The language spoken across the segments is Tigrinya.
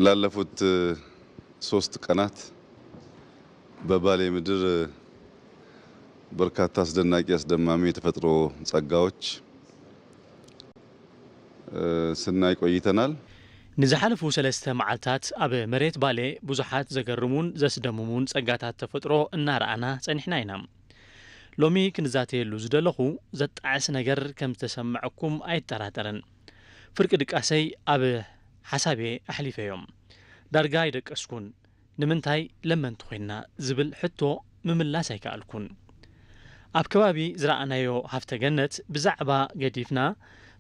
ላለፉት ሶስት ቀናት በባሌ ምድር በርካታ አስደናቂ፣ አስደማሚ የተፈጥሮ ጸጋዎች ስናይ ቆይተናል። ንዝሓለፉ ሰለስተ መዓልታት ኣብ መሬት ባሌ ብዙሓት ዘገርሙን ዘስደምሙን ጸጋታት ተፈጥሮ እናረኣና ጸኒሕና ኢና። ሎሚ ክንዛተየሉ ዝደለኹ ዘጣዕስ ነገር ከም ዝተሰምዐኩም ኣይጠራጠርን። ፍርቂ ድቃሰይ ኣብ ሓሳብ እየ ኣሕሊፈዮም። ዳርጋ ኣይደቀስኩን። ንምንታይ ለመንቲ ኮይና ዝብል ሕቶ ምምላስ ኣይከኣልኩን። ኣብ ከባቢ ዝረኣናዮ ሃፍተ ገነት ብዛዕባ ገዲፍና፣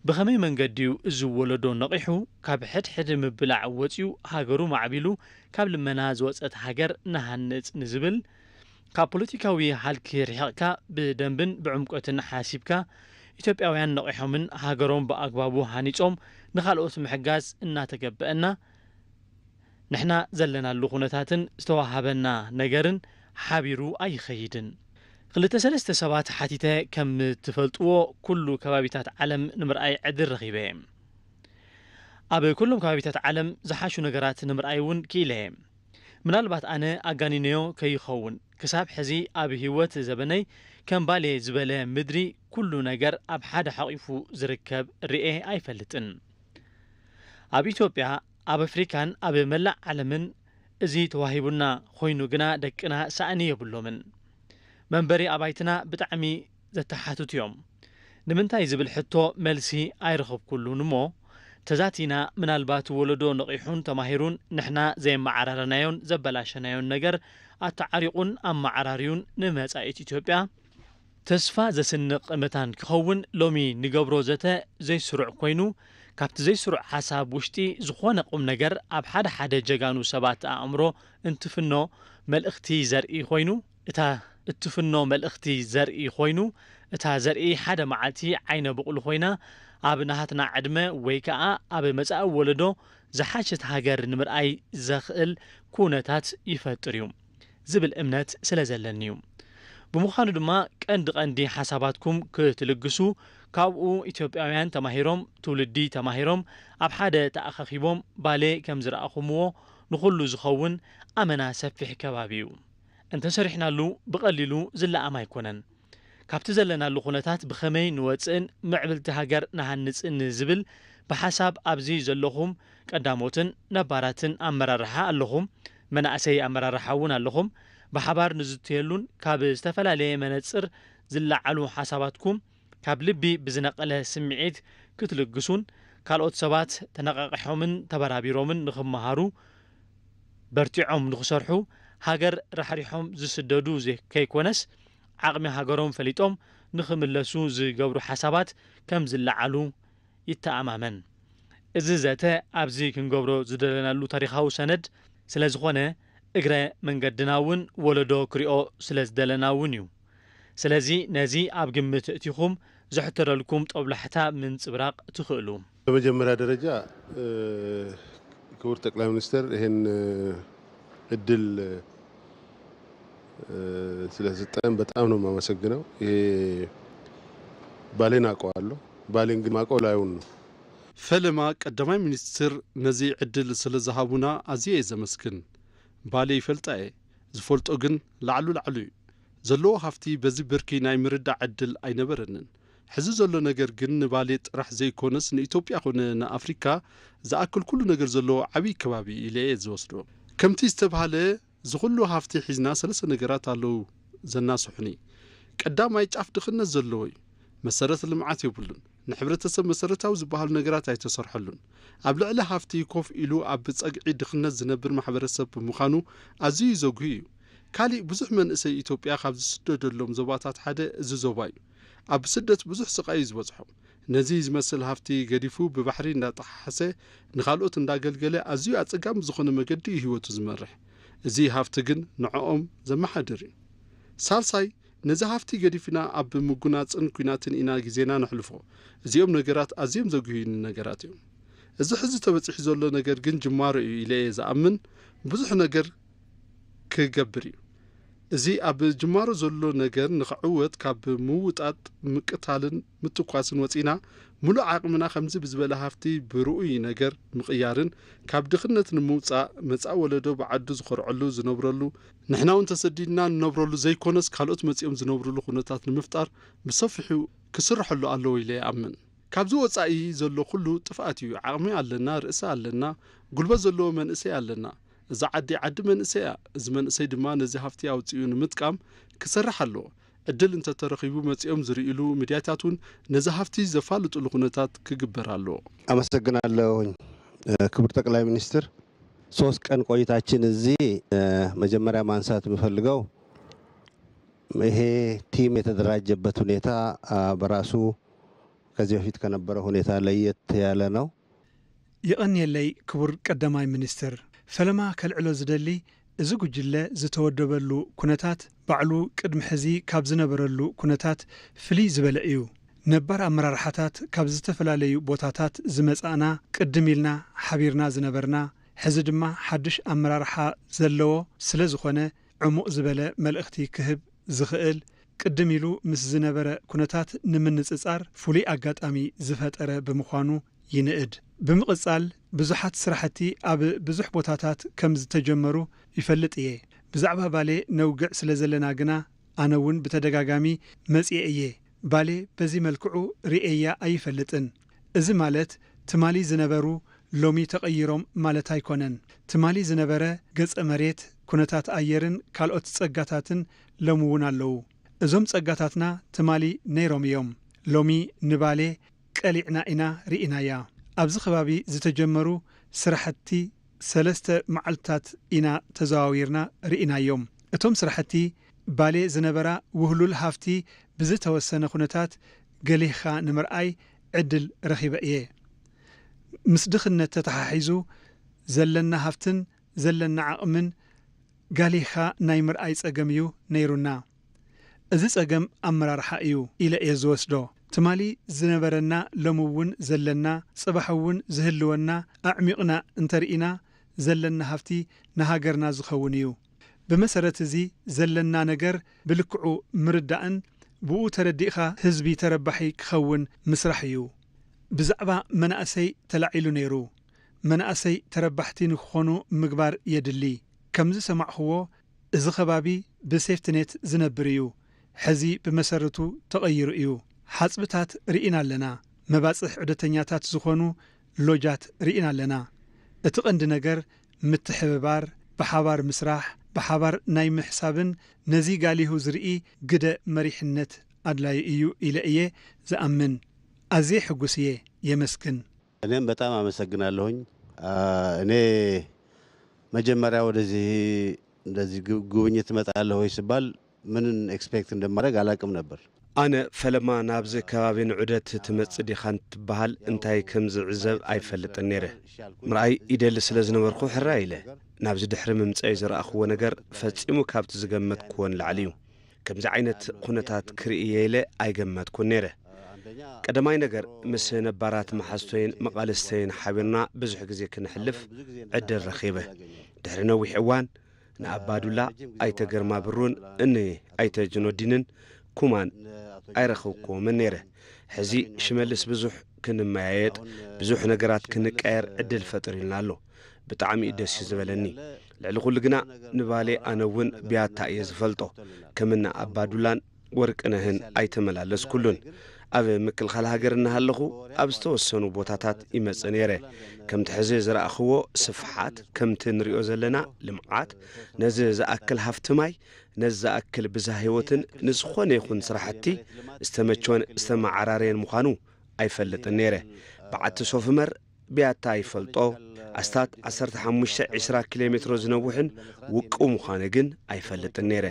ብኸመይ መንገዲ'ዩ እዚ ወለዶ ነቒሑ ካብ ሕድሕድ ምብላዕ ወጺኡ ሃገሩ ማዕቢሉ ካብ ልመና ዝወጸት ሃገር ንሃንጽ ንዝብል ካብ ፖለቲካዊ ሃልኪ ርሒቕካ ብደንብን ብዕምቆትን ሓሲብካ ኢትዮጵያውያን ነቒሖምን ሃገሮም ብኣግባቡ ሃኒጾም ንኻልኦት ምሕጋዝ እናተገበአና ንሕና ዘለናሉ ኩነታትን ዝተዋሃበና ነገርን ሓቢሩ ኣይኸይድን። ክልተ ሰለስተ ሰባት ሓቲተ ከም ትፈልጥዎ ኩሉ ከባቢታት ዓለም ንምርኣይ ዕድል ረኺበ እየ። ኣብ ኩሎም ከባቢታት ዓለም ዝሓሹ ነገራት ንምርኣይ እውን ክኢለ እየ። ምናልባት ኣነ ኣጋኒነዮ ከይኸውን ክሳብ ሕዚ ኣብ ህይወት ዘበነይ ከም ባሌ ዝበለ ምድሪ ኩሉ ነገር ኣብ ሓደ ሓቒፉ ዝርከብ ርኤ ኣይፈልጥን። ኣብ ኢትዮጵያ፣ ኣብ ኣፍሪካን ኣብ መላእ ዓለምን እዚ ተዋሂቡና ኮይኑ ግና ደቅና ሳእኒ የብሎምን። መንበሪ ኣባይትና ብጣዕሚ ዘተሓትቱ እዮም። ንምንታይ ዝብል ሕቶ መልሲ ኣይረኸብኩሉን እሞ ተዛቲና ምናልባት ወለዶ ነቒሑን ተማሂሩን ንሕና ዘየመዓራረናዮን ዘበላሸናዮን ነገር ኣተዓሪቑን ኣመዓራርዩን ንመጻኢት ኢትዮጵያ ተስፋ ዘስንቕ መታን ክኸውን ሎሚ ንገብሮ ዘተ ዘይስሩዕ ኮይኑ ካብቲ ዘይስሩዕ ሓሳብ ውሽጢ ዝኾነ ቁም ነገር ኣብ ሓደ ሓደ ጀጋኑ ሰባት ኣእምሮ እንትፍኖ መልእኽቲ ዘርኢ ኮይኑ እታ እትፍኖ መልእኽቲ ዘርኢ ኮይኑ እታ ዘርኢ ሓደ መዓልቲ ዓይነ ብቑል ኮይና ኣብ ናሃትና ዕድመ ወይ ከዓ ኣብ መጻኢ ወለዶ ዝሓሸት ሃገር ንምርኣይ ዘኽእል ኩነታት ይፈጥር እዩ ዝብል እምነት ስለ ዘለኒ እዩ። ብምዃኑ ድማ ቀንዲ ቀንዲ ሓሳባትኩም ክትልግሱ ካብኡ ኢትዮጵያውያን ተማሂሮም ትውልዲ ተማሂሮም ኣብ ሓደ ተኣኻኺቦም ባሌ ከም ዝረኣኹምዎ ንኹሉ ዝኸውን ኣመና ሰፊሕ ከባቢ እዩ። እንተሰሪሕናሉ ብቐሊሉ ዝለኣም ኣይኮነን። ካብቲ ዘለናሉ ኩነታት ብኸመይ ንወፅእን ምዕብልቲ ሃገር ንሃንፅን ዝብል ብሓሳብ ኣብዚ ዘለኹም ቀዳሞትን ነባራትን ኣመራርሓ ኣለኹም፣ መናእሰይ ኣመራርሓ እውን ኣለኹም። ብሓባር ንዝትየሉን ካብ ዝተፈላለየ መነፅር ዝለዓሉ ሓሳባትኩም ካብ ልቢ ብዝነቐለ ስምዒት ክትልግሱን ካልኦት ሰባት ተነቓቒሖምን ተበራቢሮምን ንኽመሃሩ በርቲዖም ንኽሰርሑ ሃገር ራሕሪሖም ዝስደዱ ከይኮነስ ዓቕሚ ሃገሮም ፈሊጦም ንኽምለሱ ዝገብሩ ሓሳባት ከም ዝለዓሉ ይተኣማመን። እዚ ዘተ ኣብዚ ክንገብሮ ዝደለናሉ ታሪኻዊ ሰነድ ስለ ዝኾነ እግረ መንገድና እውን ወለዶ ክሪኦ ስለ ዝደለና እውን እዩ። ስለዚ ነዚ ኣብ ግምት እቲኹም ዘሕተረልኩም ጦብላሕታ ምንጽብራቕ ትኽእሉ። በመጀመሪያ ደረጃ ክቡር ጠቅላይ ሚኒስትር ይህን እድል ስለሰጠን በጣም ነው የማመሰግነው። ይሄ ባሌን አውቀዋለሁ። ባሌን ግን ማውቀው ላዩን ነው። ፈለማ ቀዳማይ ሚኒስትር ነዚ ዕድል ስለ ዝሃቡና ኣዝየ እየ ዘመስግን። ባሌ ይፈልጣ እየ። ዝፈልጦ ግን ላዕሉ ላዕሉ እዩ። ዘለዎ ሃፍቲ በዚ ብርኪ ናይ ምርዳእ ዕድል ኣይነበረንን። ሕዚ ዘሎ ነገር ግን ንባሌ ጥራሕ ዘይኮነስ ንኢትዮጵያ ኮነ ንኣፍሪካ ዝኣክል ኩሉ ነገር ዘለዎ ዓብዪ ከባቢ ኢለ እየ ዝወስዶ። ከምቲ ዝተብሃለ ዝኹሉ ሃፍቲ ሒዝና ሰለስተ ነገራት ኣለዉ ዘናስሑኒ። ቀዳማይ ጫፍ ድኽነት ዘለዎ እዩ። መሰረተ ልምዓት የብሉን። ንሕብረተሰብ መሰረታዊ ዝበሃሉ ነገራት ኣይተሰርሐሉን። ኣብ ልዕሊ ሃፍቲ ኮፍ ኢሉ ኣብ ጸግዒ ድኽነት ዝነብር ማሕበረሰብ ብምዃኑ ኣዝዩ ዘጉሂ እዩ። ካሊእ ብዙሕ መንእሰይ ኢትዮጵያ ካብ ዝስደደሎም ዞባታት ሓደ እዚ ዞባ እዩ። ኣብ ስደት ብዙሕ ስቓይ እዩ ዝበጽሖም። ነዚ ዝመስል ሃፍቲ ገዲፉ ብባሕሪ እንዳጠሓሓሰ ንኻልኦት እንዳገልገለ ኣዝዩ ኣጸጋሚ ዝኾነ መገዲ እዩ ህይወቱ ዝመርሕ። እዚ ሃፍቲ ግን ንዕኦም ዘመሓድር እዩ። ሳልሳይ ነዚ ሃፍቲ ገዲፍና ኣብ ምጉናጽን ኲናትን ኢና ግዜና ነሕልፎ። እዚኦም ነገራት ኣዝዮም ዘጉህዩኒ ነገራት እዮም። እዚ ሕዚ ተበጺሑ ዘሎ ነገር ግን ጅማሮ እዩ ኢለ እየ ዝኣምን። ብዙሕ ነገር ክገብር እዩ። እዚ ኣብ ጅማሮ ዘሎ ነገር ንኽዕወት ካብ ምውጣጥ፣ ምቅታልን ምትኳስን ወፂና፣ ሙሉእ ዓቕምና ከምዚ ብዝበለ ሃፍቲ ብርኡይ ነገር ምቕያርን ካብ ድኽነት ንምውፃእ፣ መፃኢ ወለዶ ብዓዱ ዝኾርዐሉ ዝነብረሉ፣ ንሕና እውን ተሰዲድና ንነብረሉ ዘይኮነስ ካልኦት መፂኦም ዝነብርሉ ኩነታት ንምፍጣር ብሰፊሑ ክስርሐሉ ኣለዎ ኢለ ይኣምን። ካብዚ ወፃኢ ዘሎ ኩሉ ጥፍኣት እዩ። ዓቕሚ ኣለና፣ ርእሲ ኣለና፣ ጉልበት ዘለዎ መንእሰይ ኣለና። እዛ ዓዲ ዓዲ መንእሰይ እያ። እዚ መንእሰይ ድማ ነዚ ሃፍቲ ኣውፂኡ ንምጥቃም ክሰርሕ ኣለዎ። ዕድል እንተተረኺቡ መፂኦም ዝርእይሉ ሚድያታት እውን ነዚ ሃፍቲ ዘፋልጡሉ ኩነታት ክግበር ኣለዎ። ኣመሰግናለሁኝ። ክቡር ጠቅላይ ሚኒስትር፣ ሶስት ቀን ቆይታችን እዚህ መጀመሪያ ማንሳት የምፈልገው ይሄ ቲም የተደራጀበት ሁኔታ በራሱ ከዚህ በፊት ከነበረ ሁኔታ ለየት ያለ ነው። የቐንየለይ ክቡር ቀዳማይ ሚኒስትር። ፈለማ ከልዕሎ ዝደሊ፣ እዚ ጉጅለ ዝተወደበሉ ኩነታት ባዕሉ ቅድሚ ሕዚ ካብ ዝነበረሉ ኩነታት ፍልይ ዝበለ እዩ። ነባር ኣመራርሓታት ካብ ዝተፈላለዩ ቦታታት ዝመጻእና፣ ቅድም ኢልና ሓቢርና ዝነበርና፣ ሕዚ ድማ ሓድሽ ኣመራርሓ ዘለዎ ስለ ዝኾነ፣ ዕሙቕ ዝበለ መልእኽቲ ክህብ ዝኽእል፣ ቅድም ኢሉ ምስ ዝነበረ ኩነታት ንምንጽጻር ፍሉይ ኣጋጣሚ ዝፈጠረ ብምዃኑ ይንእድ። ብምቕጻል፣ ብዙሓት ስራሕቲ ኣብ ብዙሕ ቦታታት ከም ዝተጀመሩ ይፈልጥ እየ። ብዛዕባ ባሌ ነውግዕ ስለ ዘለና ግና፣ ኣነ እውን ብተደጋጋሚ መጺኤ እየ። ባሌ በዚ መልክዑ ርእየያ ኣይፈልጥን። እዚ ማለት ትማሊ ዝነበሩ ሎሚ ተቐይሮም ማለት ኣይኮነን። ትማሊ ዝነበረ ገጸ መሬት፣ ኩነታት ኣየርን ካልኦት ጸጋታትን ሎሚ እውን ኣለዉ። እዞም ጸጋታትና ትማሊ ነይሮም እዮም። ሎሚ ንባሌ ቀሊዕና ኢና ርኢናያ። ኣብዚ ከባቢ ዝተጀመሩ ስራሕቲ ሰለስተ መዓልትታት ኢና ተዘዋዊርና ርኢናዮም። እቶም ስራሕቲ ባሌ ዝነበራ ውህሉል ሃፍቲ ብዝተወሰነ ኩነታት ገሊኻ ንምርኣይ ዕድል ረኺበ እየ። ምስ ድኽነት ተተሓሒዙ ዘለና ሃፍትን ዘለና ዓቕምን ጋሊኻ ናይ ምርኣይ ጸገም እዩ ነይሩና። እዚ ጸገም ኣመራርሓ እዩ ኢለ እየ ዝወስዶ። ትማሊ ዝነበረና ሎሚ እውን ዘለና፣ ጽባሕ እውን ዝህልወና ኣዕሚቕና እንተርኢና፣ ዘለና ሃፍቲ ንሃገርና ዝኸውን እዩ። ብመሰረት እዚ ዘለና ነገር ብልክዑ ምርዳእን ብኡ ተረዲእኻ ህዝቢ ተረባሒ ክኸውን ምስራሕ እዩ። ብዛዕባ መናእሰይ ተላዒሉ ነይሩ። መናእሰይ ተረባሕቲ ንክኾኑ ምግባር የድሊ። ከም ዝሰማዕኽዎ፣ እዚ ከባቢ ብሴፍትኔት ዝነብር እዩ። ሕዚ ብመሰረቱ ተቐይሩ እዩ። ሓጽብታት ርኢና ኣለና። መባጽሕ ዑደተኛታት ዝኾኑ ሎጃት ርኢና ኣለና። እቲ ቀንዲ ነገር ምትሕብባር፣ ብሓባር ምስራሕ፣ ብሓባር ናይ ምሕሳብን ነዚ ጋሊሁ ዝርኢ ግደ መሪሕነት ኣድላዩ እዩ ኢለ እየ ዝኣምን። ኣዝየ ሕጉስ እየ። የመስግን። እኔም በጣም አመሰግናለሁኝ። አ፣ እኔ መጀመሪያ ወደዚህ እንደዚህ ጉ-፣ ጉብኝት እመጣለሁ ወይ ስባል ምን ኤክስፔክት እንደማደርግ አላቅም ነበር። ኣነ ፈለማ ናብዚ ከባቢ ንዑደት ትመጽእ ዲኻ እንትበሃል እንታይ ከም ዝዕዘብ ኣይፈልጥን ነይረ። ምርኣይ ይደሊ ስለ ዝነበርኩ ሕራይ ኢለ። ናብዚ ድሕሪ ምምጸይ ዝረኣኽዎ ነገር ፈጺሙ ካብቲ ዝገመትክዎ ንላዕሊ እዩ። ከምዚ ዓይነት ኩነታት ክርኢ እየ ኢለ ኣይገመትኩን ነይረ። ቀዳማይ ነገር፣ ምስ ነባራት መሓዝቶይን መቓልስተይን ሓቢርና ብዙሕ ግዜ ክነሕልፍ ዕድል ረኺበ። ድሕሪ ነዊሕ እዋን፣ ንኣባዱላ፣ ኣይተ ግርማ ብሩን እኒ ኣይተ ጅኖዲንን ኩማን ኣይረኸብኩዎምን ነይረ። ሕዚ ሽመልስ ብዙሕ ክንመያየጥ፣ ብዙሕ ነገራት ክንቀየር ዕድል ፈጢሩልና ኣሎ። ብጣዕሚ እዩ ደስ ዝበለኒ። ልዕሊ ኩሉ ግና ንባሌ ኣነ እውን ብያታ እየ ዝፈልጦ። ከምና ኣባዱላን ወርቅነህን ኣይተመላለስኩሉን። ኣብ ምክልኻል ሃገር እናሃለኹ ኣብ ዝተወሰኑ ቦታታት ይመጽእ ነይረ። ከምቲ ሕዚ ዝረኣኽዎ ስፍሓት፣ ከምቲ ንሪኦ ዘለና ልምዓት፣ ነዚ ዝኣክል ሃፍቲ ማይ፣ ነዚ ዝኣክል ብዝሃ ህይወትን ንዝኾነ ይኹን ስራሕቲ ዝተመቸወን ዝተመዓራረየን ምዃኑ ኣይፈልጥን ነይረ። በዓቲ ሶፍ ዑመር ብያታ ይፈልጦ፣ ኣስታት ዓሰርተ ሓሙሽተ ዒስራ ኪሎ ሜትሮ ዝነውሕን ውቁብ ምዃኑ ግን ኣይፈልጥን ነይረ።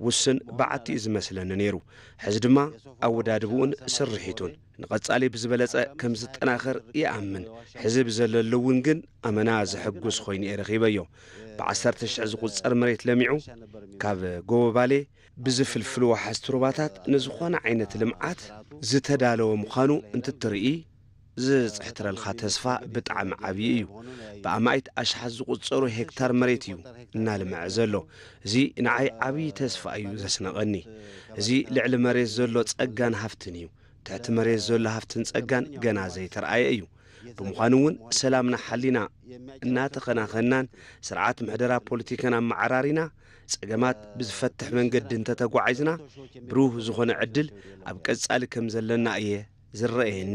ውስን በዓቲ እዩ ዝመስለኒ ነይሩ። ሕዚ ድማ ኣወዳድብኡን ስርሒቱን ንቐጻሊ ብዝበለጸ ከም ዝጠናኸር ይኣምን። ሕዚ ብዘለሉ እውን ግን ኣመና ዘሐጉስ ኮይኑ እየ ረኺበዮ። ብዓሰርተ ሽሕ ዝቑጸር መሬት ለሚዑ፣ ካብ ጎቦ ባሌ ብዝፍልፍሉ ወሓዝቲ ሩባታት ንዝኾነ ዓይነት ልምዓት ዝተዳለወ ምዃኑ እንትትርኢ፣ ዝጽሕትረልካ ተስፋ ብጣዕሚ ዓብዪ እዩ። ብኣማኢት ኣሽሓት ዝቑጸሩ ሄክታር መሬት እዩ እናልምዐ ዘሎ። እዚ ንዓይ ዓብዪ ተስፋ እዩ ዘስነቐኒ። እዚ ልዕሊ መሬት ዘሎ ጸጋን ሃፍትን እዩ። ትሕቲ መሬት ዘሎ ሃፍትን ጸጋን ገና ዘይተረኣየ እዩ። ብምዃኑ እውን ሰላምና ሓሊና እናተኸናኸናን ስርዓት ምሕደራ ፖለቲካን ኣመዓራሪና ጸገማት ብዝፈትሕ መንገዲ እንተተጓዒዝና ብሩህ ዝኾነ ዕድል ኣብ ቀጻሊ ከም ዘለና እየ ዝረኣየኒ።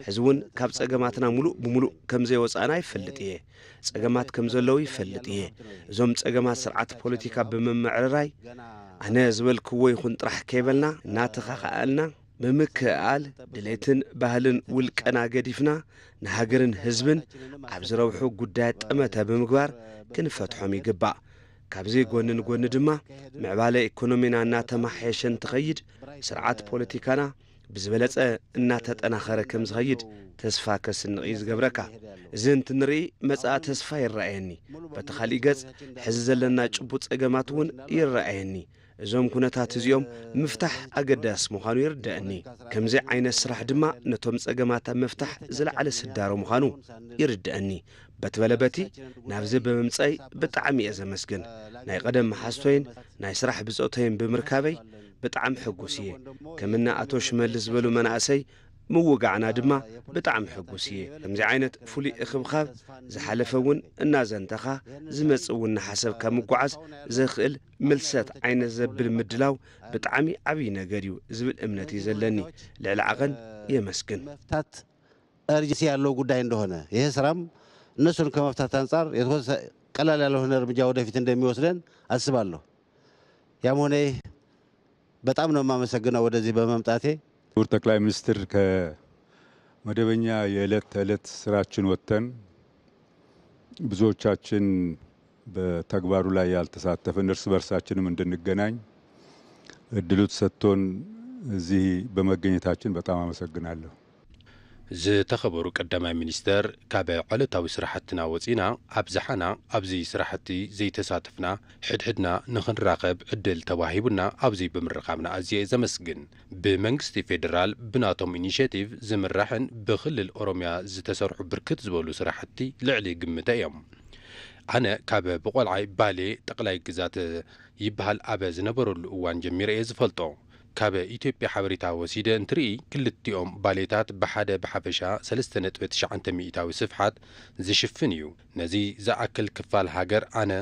ሕዚ እውን ካብ ጸገማትና ሙሉእ ብሙሉእ ከም ዘይወጻእና ይፈልጥ እየ። ጸገማት ከም ዘለዉ ይፈልጥ እየ። እዞም ጸገማት ስርዓት ፖለቲካ ብምምዕርራይ ኣነ ዝበልክዎ ይኹን ጥራሕ ከይበልና እናተኻኸኣልና ብምክእኣል ድሌትን ባህልን ውልቀና ገዲፍና ንሃገርን ህዝብን ኣብ ዝረብሑ ጉዳያት ጠመተ ብምግባር ክንፈትሖም ይግባእ። ካብዚ ጎኒ ንጎኒ ድማ ምዕባለ ኢኮኖሚና እናተማሓየሸ እንትኸይድ ስርዓት ፖለቲካና ብዝበለጸ እናተጠናኸረ ከም ዝኸይድ ተስፋ ከስንቕ እዩ ዝገብረካ። እዚ እንትንርኢ መጻኢ ተስፋ ይረኣየኒ። በቲ ካሊእ ገጽ ሕዚ ዘለና ጭቡጥ ጸገማት እውን ይረኣየኒ። እዞም ኩነታት እዚኦም ምፍታሕ ኣገዳሲ ምዃኑ ይርደኣኒ። ከምዚ ዓይነት ስራሕ ድማ ነቶም ጸገማት ኣብ ምፍታሕ ዝለዓለ ስዳሮ ምዃኑ ይርደኣኒ። በቲ በለ በቲ ናብዚ ብምምጸይ ብጣዕሚ እየ ዘመስግን። ናይ ቀደም መሓዝቶይን ናይ ስራሕ ብጾተይን ብምርካበይ ብጣዕሚ ሕጉስ እየ። ከምኒ ኣቶ ሽመልስ ዝበሉ መናእሰይ ምውጋዕና ድማ ብጣዕሚ ሕጉስ እየ። ከምዚ ዓይነት ፍሉይ እኽብኻብ ዝሓለፈ እውን እናዘንተኻ ዝመጽእ እውን እናሓሰብካ ምጓዓዝ ዘኽእል ምልሰት ዓይነት ዘብል ምድላው ብጣዕሚ ዓብዪ ነገር እዩ ዝብል እምነት እዩ ዘለኒ። ልዕሊ ዓቐን የመስግን። መፍታት እርጅሲ ያለው ጉዳይ እንደሆነ ይሄ ስራም እነሱን ከመፍታት አንጻር የተወሰ ቀላል ያልሆነ እርምጃ ወደፊት እንደሚወስደን አስባለሁ። ያም ሆነ ይህ በጣም ነው የማመሰግነው ወደዚህ በመምጣቴ። ክቡር ጠቅላይ ሚኒስትር፣ ከመደበኛ የዕለት ተዕለት ስራችን ወጥተን ብዙዎቻችን በተግባሩ ላይ ያልተሳተፍን እርስ በርሳችንም እንድንገናኝ እድሉ ተሰጥቶን እዚህ በመገኘታችን በጣም አመሰግናለሁ። ዝተኸበሩ ቀዳማይ ሚኒስተር፣ ካብ ዕለታዊ ስራሕትና ወፂና ኣብዝሓና ኣብዚ ስራሕቲ ዘይተሳተፍና ሕድሕድና ንኽንራኸብ ዕድል ተዋሂቡና ኣብዚ ብምርኻብና ኣዝየ ዘመስግን። ብመንግስቲ ፌዴራል ብናቶም ኢኒሼቲቭ ዝምራሕን ብክልል ኦሮሚያ ዝተሰርሑ ብርክት ዝበሉ ስራሕቲ ልዕሊ ግምተ እዮም። ኣነ ካብ ብቆልዓይ ባሌ ጠቕላይ ግዛት ይበሃል ኣብ ዝነበረሉ እዋን ጀሚረ እየ ዝፈልጦ። ካብ ኢትዮጵያ ሓበሬታ ወሲደ እንትርኢ ክልቲኦም ባሌታት ብሓደ ብሓፈሻ ሰለስተ ነጥቢ ትሽዓተ ሚእታዊ ስፍሓት ዝሽፍን እዩ። ነዚ ዝኣክል ክፋል ሃገር ኣነ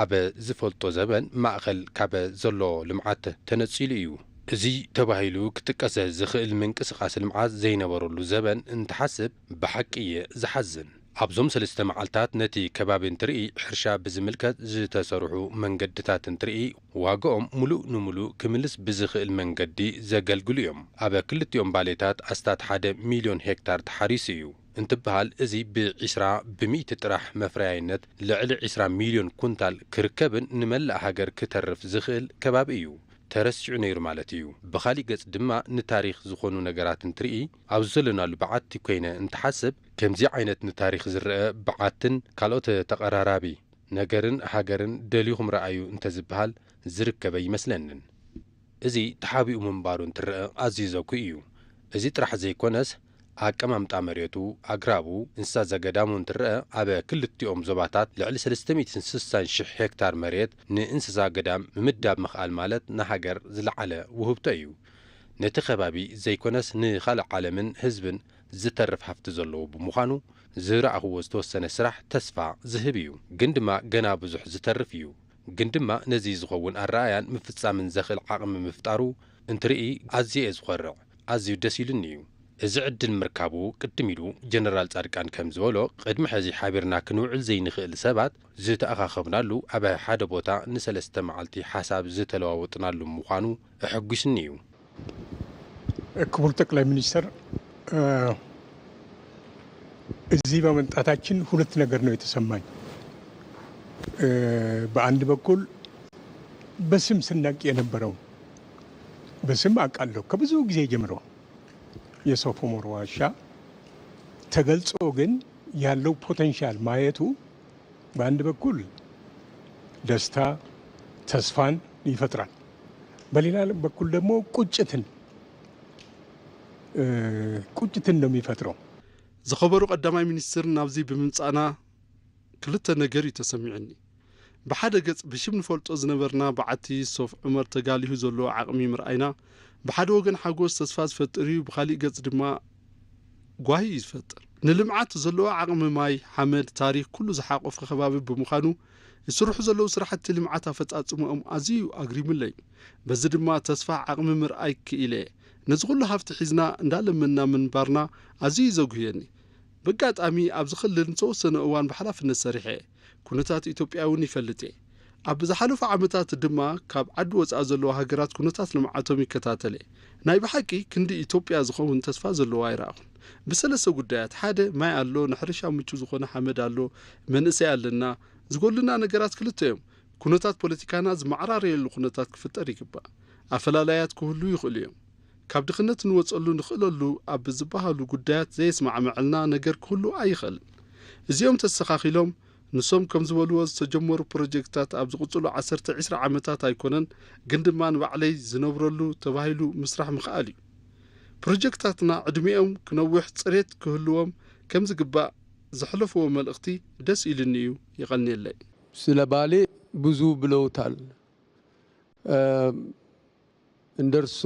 ኣብ ዝፈልጦ ዘበን ማእኸል ካብ ዘሎ ልምዓት ተነፂሉ እዩ። እዚ ተባሂሉ ክጥቀሰ ዝኽእል ምንቅስቓስ ልምዓት ዘይነበረሉ ዘበን እንትሓስብ ብሓቂ እየ ዝሓዝን። ኣብዞም ሰለስተ መዓልታት ነቲ ከባቢ እንትርኢ ሕርሻ ብዝምልከት ዝተሰርሑ መንገድታት እንትርኢ ዋጋኦም ሙሉእ ንሙሉእ ክምልስ ብዝኽእል መንገዲ ዘገልግሉ እዮም። ኣብ ክልቲኦም ባሌታት ኣስታት ሓደ ሚልዮን ሄክታር ተሓሪሱ እዩ እንትበሃል እዚ ብዒስራ ብሚእቲ ጥራሕ መፍረያይነት ልዕሊ ዒስራ ሚልዮን ኩንታል ክርከብን ንመላእ ሃገር ክተርፍ ዝኽእል ከባቢ እዩ። ተረሲዑ ነይሩ ማለት እዩ። ብኻሊእ ገጽ ድማ ንታሪኽ ዝኾኑ ነገራት እንትርኢ ኣብ ዘለናሉ በዓቲ ኮይነ እንትሓስብ ከምዚ ዓይነት ንታሪኽ ዝረአ በዓትን ካልኦት ተቐራራቢ ነገርን ሃገርን ደሊኹም ረኣዩ እንተዝበሃል ዝርከበ ኣይመስለንን። እዚ ተሓቢኡ ምንባሩ እንትረአ ኣዝዩ ዘጉሂ እዩ። እዚ ጥራሕ ዘይኮነስ ኣቀማምጣ መሬቱ፣ ኣግራቡ፣ እንስሳ ዘገዳሙ እንትረአ ኣብ ክልቲኦም ዞባታት ልዕሊ ሰለስተ ሚእትን ስሳን ሽሕ ሄክታር መሬት ንእንስሳ ገዳም ምምዳብ ምኽኣል ማለት ንሃገር ዝለዓለ ውህብቶ እዩ። ነቲ ከባቢ ዘይኮነስ ንኻልእ ዓለምን ህዝብን ዝተርፍ ሃፍቲ ዘለዎ ብምዃኑ ዝረኣኽዎ ዝተወሰነ ስራሕ ተስፋ ዝህብ እዩ። ግን ድማ ገና ብዙሕ ዝተርፍ እዩ። ግን ድማ ነዚ ዝኸውን ኣረኣያን ምፍጻምን ዘኽእል ዓቕሚ ምፍጣሩ እንትርኢ ኣዝየ እየ ዝኾርዕ። ኣዝዩ ደስ ኢሉኒ እዩ። እዚ ዕድል ምርካቡ ቅድም ኢሉ ጀነራል ጻድቃን ከም ዝበሎ ቅድሚ ሕዚ ሓቢርና ክንውዕል ዘይንኽእል ሰባት ዝተኣኻኸብናሉ ኣብ ሓደ ቦታ ንሰለስተ መዓልቲ ሓሳብ ዝተለዋወጥናሉ ምዃኑ ኣሐጒስኒ እዩ። ክቡር ጠቅላይ ሚኒስትር፣ እዚህ በመምጣታችን ሁለት ነገር ነው የተሰማኝ። በአንድ በኩል በስም ስናቅ የነበረው በስም አውቃለሁ ከብዙ ጊዜ ጀምሮ የሶፍ ዑመር ዋሻ ተገልጾ ግን ያለው ፖቴንሻል ማየቱ በአንድ በኩል ደስታ፣ ተስፋን ይፈጥራል። በሌላ በኩል ደግሞ ቁጭትን ቁጭትን ነው የሚፈጥረው። ዝኸበሩ ቀዳማይ ሚኒስትር ናብዚ ብምምጻእና ክልተ ነገር እዩ ተሰሚዑኒ። ብሓደ ገጽ ብሽም ንፈልጦ ዝነበርና በዓቲ ሶፍ ዑመር ተጋሊሁ ዘሎ ዓቕሚ ምርኣይና ብሓደ ወገን ሓጎስ ተስፋ ዝፈጥር እዩ፣ ብኻሊእ ገጽ ድማ ጓሂ እዩ ዝፈጥር። ንልምዓት ዘለዎ ዓቕሚ ማይ፣ ሓመድ፣ ታሪኽ ኩሉ ዝሓቆፈ ከባቢ ብምዃኑ ዝስርሑ ዘለዉ ስራሕቲ ልምዓት ኣፈጻጽምኦም ኣዝዩ ኣግሪሙለይ። በዚ ድማ ተስፋ ዓቕሚ ምርኣይ ክኢለ እየ። ነዚ ኩሉ ሃፍቲ ሒዝና እንዳለመንና ምንባርና ኣዝዩ ዘጉህየኒ። በጋጣሚ ኣብዚ ክልል ንዝተወሰነ እዋን ብሓላፍነት ሰሪሐ እየ። ኩነታት ኢትዮጵያ እውን ይፈልጥ እየ። ኣብ ዝሓለፉ ዓመታት ድማ ካብ ዓዲ ወፃኢ ዘለዋ ሃገራት ኩነታት ልምዓቶም ይከታተል እየ። ናይ ብሓቂ ክንዲ ኢትዮጵያ ዝኸውን ተስፋ ዘለዎ ኣይረኣኹን። ብሰለስተ ጉዳያት፣ ሓደ ማይ ኣሎ፣ ንሕርሻ ምቹ ዝኾነ ሓመድ ኣሎ፣ መንእሰይ ኣለና፣ ዝጎድሉና ነገራት ክልተ እዮም። ኩነታት ፖለቲካና ዝመዓራረየሉ ኩነታት ክፍጠር ይግባእ። ኣፈላላያት ክህሉ ይኽእሉ እዮም። ካብ ድኽነት እንወፀሉ ንኽእለሉ ኣብ ዝበሃሉ ጉዳያት ዘየስማዕመዐልና ነገር ክህሉ ኣይኽእልን። እዚኦም ተስተኻኺሎም ንሶም ከም ዝበልዎ ዝተጀመሩ ፕሮጀክትታት ኣብ ዝቕፅሉ ዓሰርተ ዒስራ ዓመታት ኣይኮነን፣ ግን ድማ ንባዕለይ ዝነብረሉ ተባሂሉ ምስራሕ ምኽኣል እዩ። ፕሮጀክትታትና ዕድሚኦም ክነውሕ፣ ፅሬት ክህልዎም ከም ዝግባእ ዘሕለፍዎ መልእኽቲ ደስ ኢሉኒ እዩ። የቐንየለይ። ስለ ባሌ ብዙ ብለውታል። እንደርሶ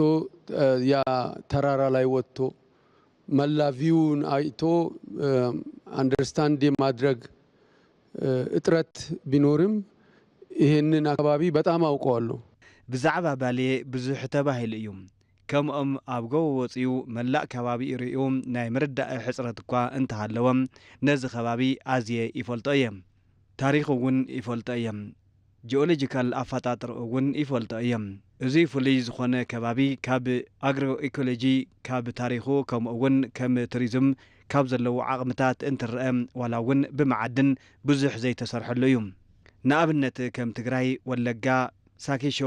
ያ ተራራ ላይ ወጥቶ መላ ቪውን አይቶ አንደርስታንድ የማድረግ እጥረት ቢኖርም ይሄንን አካባቢ በጣም አውቀዋለሁ። ብዛዕባ ባሌ ብዙሕ ተባሂሉ እዩ። ከምኦም ኣብ ጎቦ ወፂኡ መላእ ከባቢኡ ርእዩ ናይ ምርዳእ ሕፅረት እኳ እንተሃለወ ነዚ ከባቢ ኣዝየ ይፈልጦ እየ። ታሪኹ እውን ይፈልጦ እየ። ጂኦሎጂካል ኣፈጣጥርኡ እውን ይፈልጦ እየ። እዚ ፍሉይ ዝኾነ ከባቢ ካብ ኣግሮ ኢኮሎጂ፣ ካብ ታሪኹ ከምኡ እውን ከም ቱሪዝም ካብ ዘለዎ ዓቕምታት እንትረአ ዋላ እውን ብመዓድን ብዙሕ ዘይተሰርሐሉ እዩ። ንኣብነት ከም ትግራይ፣ ወለጋ፣ ሳኪሾ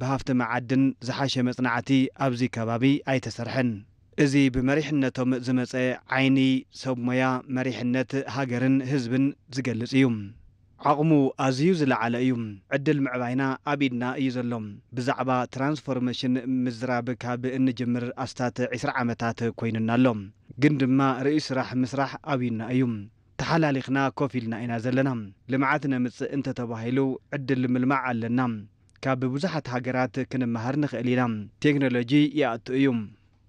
ብሃፍቲ መዓድን ዝሓሸ መፅናዕቲ ኣብዚ ከባቢ ኣይተሰርሐን። እዚ ብመሪሕነቶም ዝመፀ ዓይኒ ሰብ ሞያ መሪሕነት ሃገርን ህዝብን ዝገልፅ እዩ። ዓቕሙ ኣዝዩ ዝለዓለ እዩ። ዕድል ምዕባይና ኣብ ኢድና እዩ ዘሎ። ብዛዕባ ትራንስፎርሜሽን ምዝራብ ካብ እንጅምር ኣስታት ዒስራ ዓመታት ኮይኑና ኣሎ። ግን ድማ ርእዩ ስራሕ ምስራሕ ኣብዩና እዩ። ተሓላሊኽና ኮፍ ኢልና ኢና ዘለና። ልምዓት ነምፅእ እንተተባሂሉ ዕድል ምልማዕ ኣለና። ካብ ብዙሓት ሃገራት ክንመሃር ንኽእል ኢና። ቴክኖሎጂ ይኣቱ እዩ።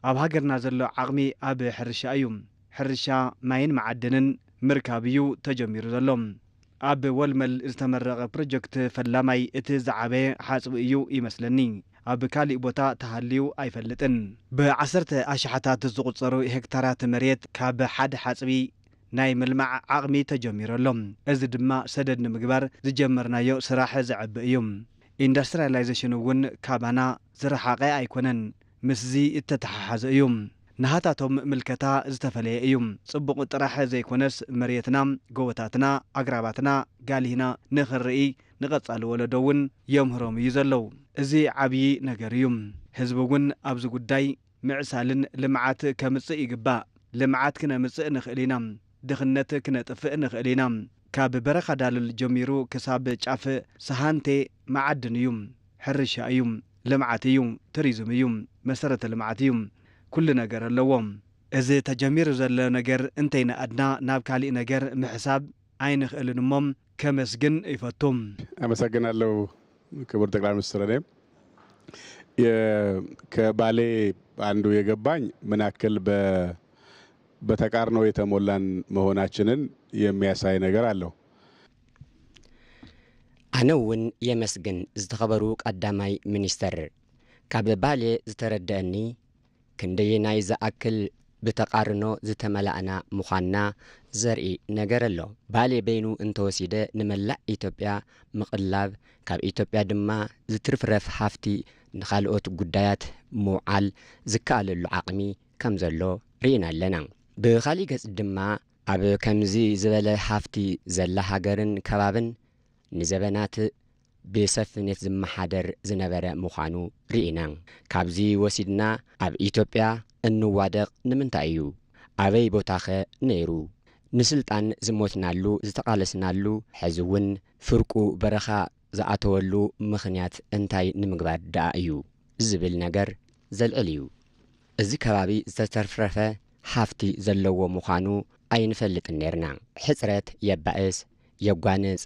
ኣብ ሃገርና ዘሎ ዓቕሚ ኣብ ሕርሻ እዩ። ሕርሻ ማይን መዓድንን ምርካብ እዩ ተጀሚሩ ዘሎ። ኣብ ወልመል ዝተመረቐ ፕሮጀክት ፈላማይ እቲ ዝዓበየ ሓፅቢ እዩ ይመስለኒ። ኣብ ካሊእ ቦታ ተሃልዩ ኣይፈልጥን። ብዓሰርተ ኣሽሓታት ዝቑፀሩ ሄክታራት መሬት ካብ ሓደ ሓፅቢ ናይ ምልማዕ ዓቕሚ ተጀሚሩ ኣሎ። እዚ ድማ ሰደድ ንምግባር ዝጀመርናዮ ስራሕ ዘዕቢ እዩ። ኢንዳስትሪያላይዜሽን እውን ካባና ዝረሓቐ ኣይኮነን፣ ምስዚ እተተሓሓዘ እዩ። ናሃታቶም ምልከታ ዝተፈለየ እዩ። ፅቡቕ ጥራሕ ዘይኮነስ መሬትና፣ ጎቦታትና፣ ኣግራባትና ጋሊህና ንኽርኢ ንቐፃሊ ወለዶ እውን የምህሮም እዩ ዘለው። እዚ ዓብዪ ነገር እዩ። ህዝቢ እውን ኣብዚ ጉዳይ ምዕሳልን ልምዓት ከምፅእ ይግባእ። ልምዓት ክነምፅእ ንኽእል ኢና። ድኽነት ክነጥፍእ ንኽእል ኢና። ካብ በረኻ ዳሉል ጀሚሩ ክሳብ ጫፍ ሰሃንቴ መዓድን እዩ፣ ሕርሻ እዩ፣ ልምዓት እዩ፣ ቱሪዝም እዩ፣ መሰረተ ልምዓት እዩ። ኩሉ ነገር ኣለዎ። እዚ ተጀሚሩ ዘሎ ነገር እንተይነኣድና ናብ ካሊእ ነገር ምሕሳብ ኣይንኽእልን እሞ ከመስግን ይፈቱ። አመሰግናለሁ ክቡር ጠቅላይ ሚኒስትር። እኔም ከባሌ አንዱ የገባኝ ምን ያክል በተቃርኖ የተሞላን መሆናችንን የሚያሳይ ነገር አለው። ኣነ እውን የመስግን ዝተኸበሩ ቀዳማይ ሚኒስተር። ካብ ባሌ ዝተረደአኒ ክንደየናይ ዝኣክል ብተቓርኖ ዝተመላእና ምዃንና ዘርኢ ነገር ኣሎ። ባሌ በይኑ እንተወሲደ ንመላእ ኢትዮጵያ ምቕላብ፣ ካብ ኢትዮጵያ ድማ ዝትርፍረፍ ሃፍቲ ንኻልኦት ጉዳያት ምውዓል ዝከኣለሉ ዓቕሚ ከም ዘሎ ርኢና ኣለና። ብኻሊእ ገጽ ድማ ኣብ ከምዚ ዝበለ ሃፍቲ ዘላ ሃገርን ከባብን ንዘበናት ብሰፍኔት ዝመሓደር ዝነበረ ምዃኑ ርኢና። ካብዚ ወሲድና ኣብ ኢትዮጵያ እንዋደቕ ንምንታይ እዩ? ኣበይ ቦታኸ ነይሩ? ንስልጣን ዝሞትናሉ ዝተቓለስናሉ ሕዚ እውን ፍርቁ በረኻ ዝኣተወሉ ምኽንያት እንታይ ንምግባር ደኣ እዩ ዝብል ነገር ዘልዕል እዩ። እዚ ከባቢ ዝተትረፍረፈ ሃፍቲ ዘለዎ ምዃኑ ኣይንፈልጥን ነርና። ሕጽረት የባእስ፣ የጓንጽ፣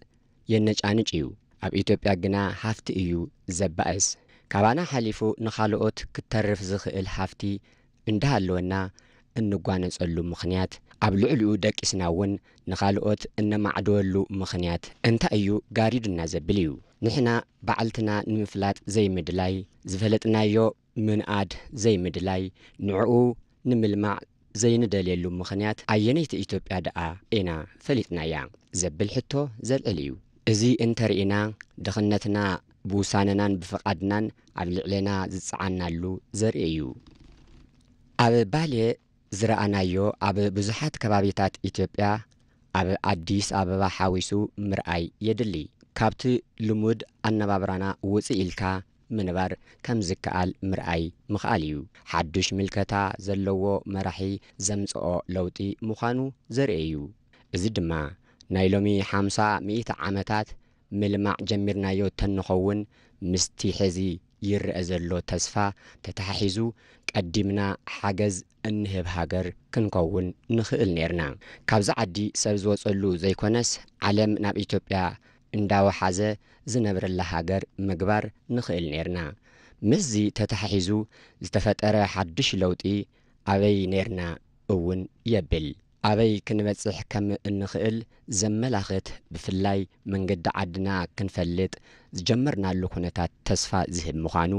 የነጫንጭ እዩ። ኣብ ኢትዮጵያ ግና ሃፍቲ እዩ ዘባእስ። ካባና ሓሊፉ ንኻልኦት ክተርፍ ዝኽእል ሃፍቲ እንዳሃለወና እንጓነጸሉ ምኽንያት፣ ኣብ ልዕሊኡ ደቂስና እውን ንኻልኦት እነማዕድወሉ ምኽንያት እንታይ እዩ ጋሪዱና ዘብል እዩ። ንሕና ባዕልትና ንምፍላጥ ዘይምድላይ፣ ዝፈለጥናዮ ምንኣድ ዘይምድላይ፣ ንዕኡ ንምልማዕ ዘይንደልየሉ ምኽንያት ኣየነይቲ ኢትዮጵያ ደኣ ኢና ፈሊጥናያ ዘብል ሕቶ ዘልዕል እዩ። እዚ እንተርኢና፣ ድኽነትና ብውሳነናን ብፍቓድናን ኣብ ልዕሌና ዝጸዓናሉ ዘርኢ እዩ። ኣብ ባሌ ዝረኣናዮ ኣብ ብዙሓት ከባቢታት ኢትዮጵያ፣ ኣብ ኣዲስ ኣበባ ሓዊሱ ምርኣይ የድሊ። ካብቲ ልሙድ ኣነባብራና ውጽእ ኢልካ ምንባር ከም ዝከኣል ምርኣይ ምኽኣል እዩ። ሓዱሽ ምልከታ ዘለዎ መራሒ ዘምጽኦ ለውጢ ምዃኑ ዘርኢ እዩ። እዚ ድማ ናይ ሎሚ ሓምሳ ሚእቲ ዓመታት ምልማዕ ጀሚርናዮ ተንኸውን፣ ምስቲ ሕዚ ይረኣ ዘሎ ተስፋ ተተሓሒዙ ቀዲምና ሓገዝ እንህብ ሃገር ክንከውን ንኽእል ነርና። ካብዚ ዓዲ ሰብ ዝወጸሉ ዘይኮነስ፣ ዓለም ናብ ኢትዮጵያ እንዳወሓዘ ዝነብረላ ሃገር ምግባር ንኽእል ነርና። ምስዚ ተተሓሒዙ ዝተፈጠረ ሓድሽ ለውጢ ኣበይ ነርና እውን የብል። ኣበይ ክንበጽሕ ከም እንኽእል ዘመላኽት፣ ብፍላይ መንገዲ ዓድና ክንፈልጥ ዝጀመርናሉ ኩነታት ተስፋ ዝህብ ምዃኑ፣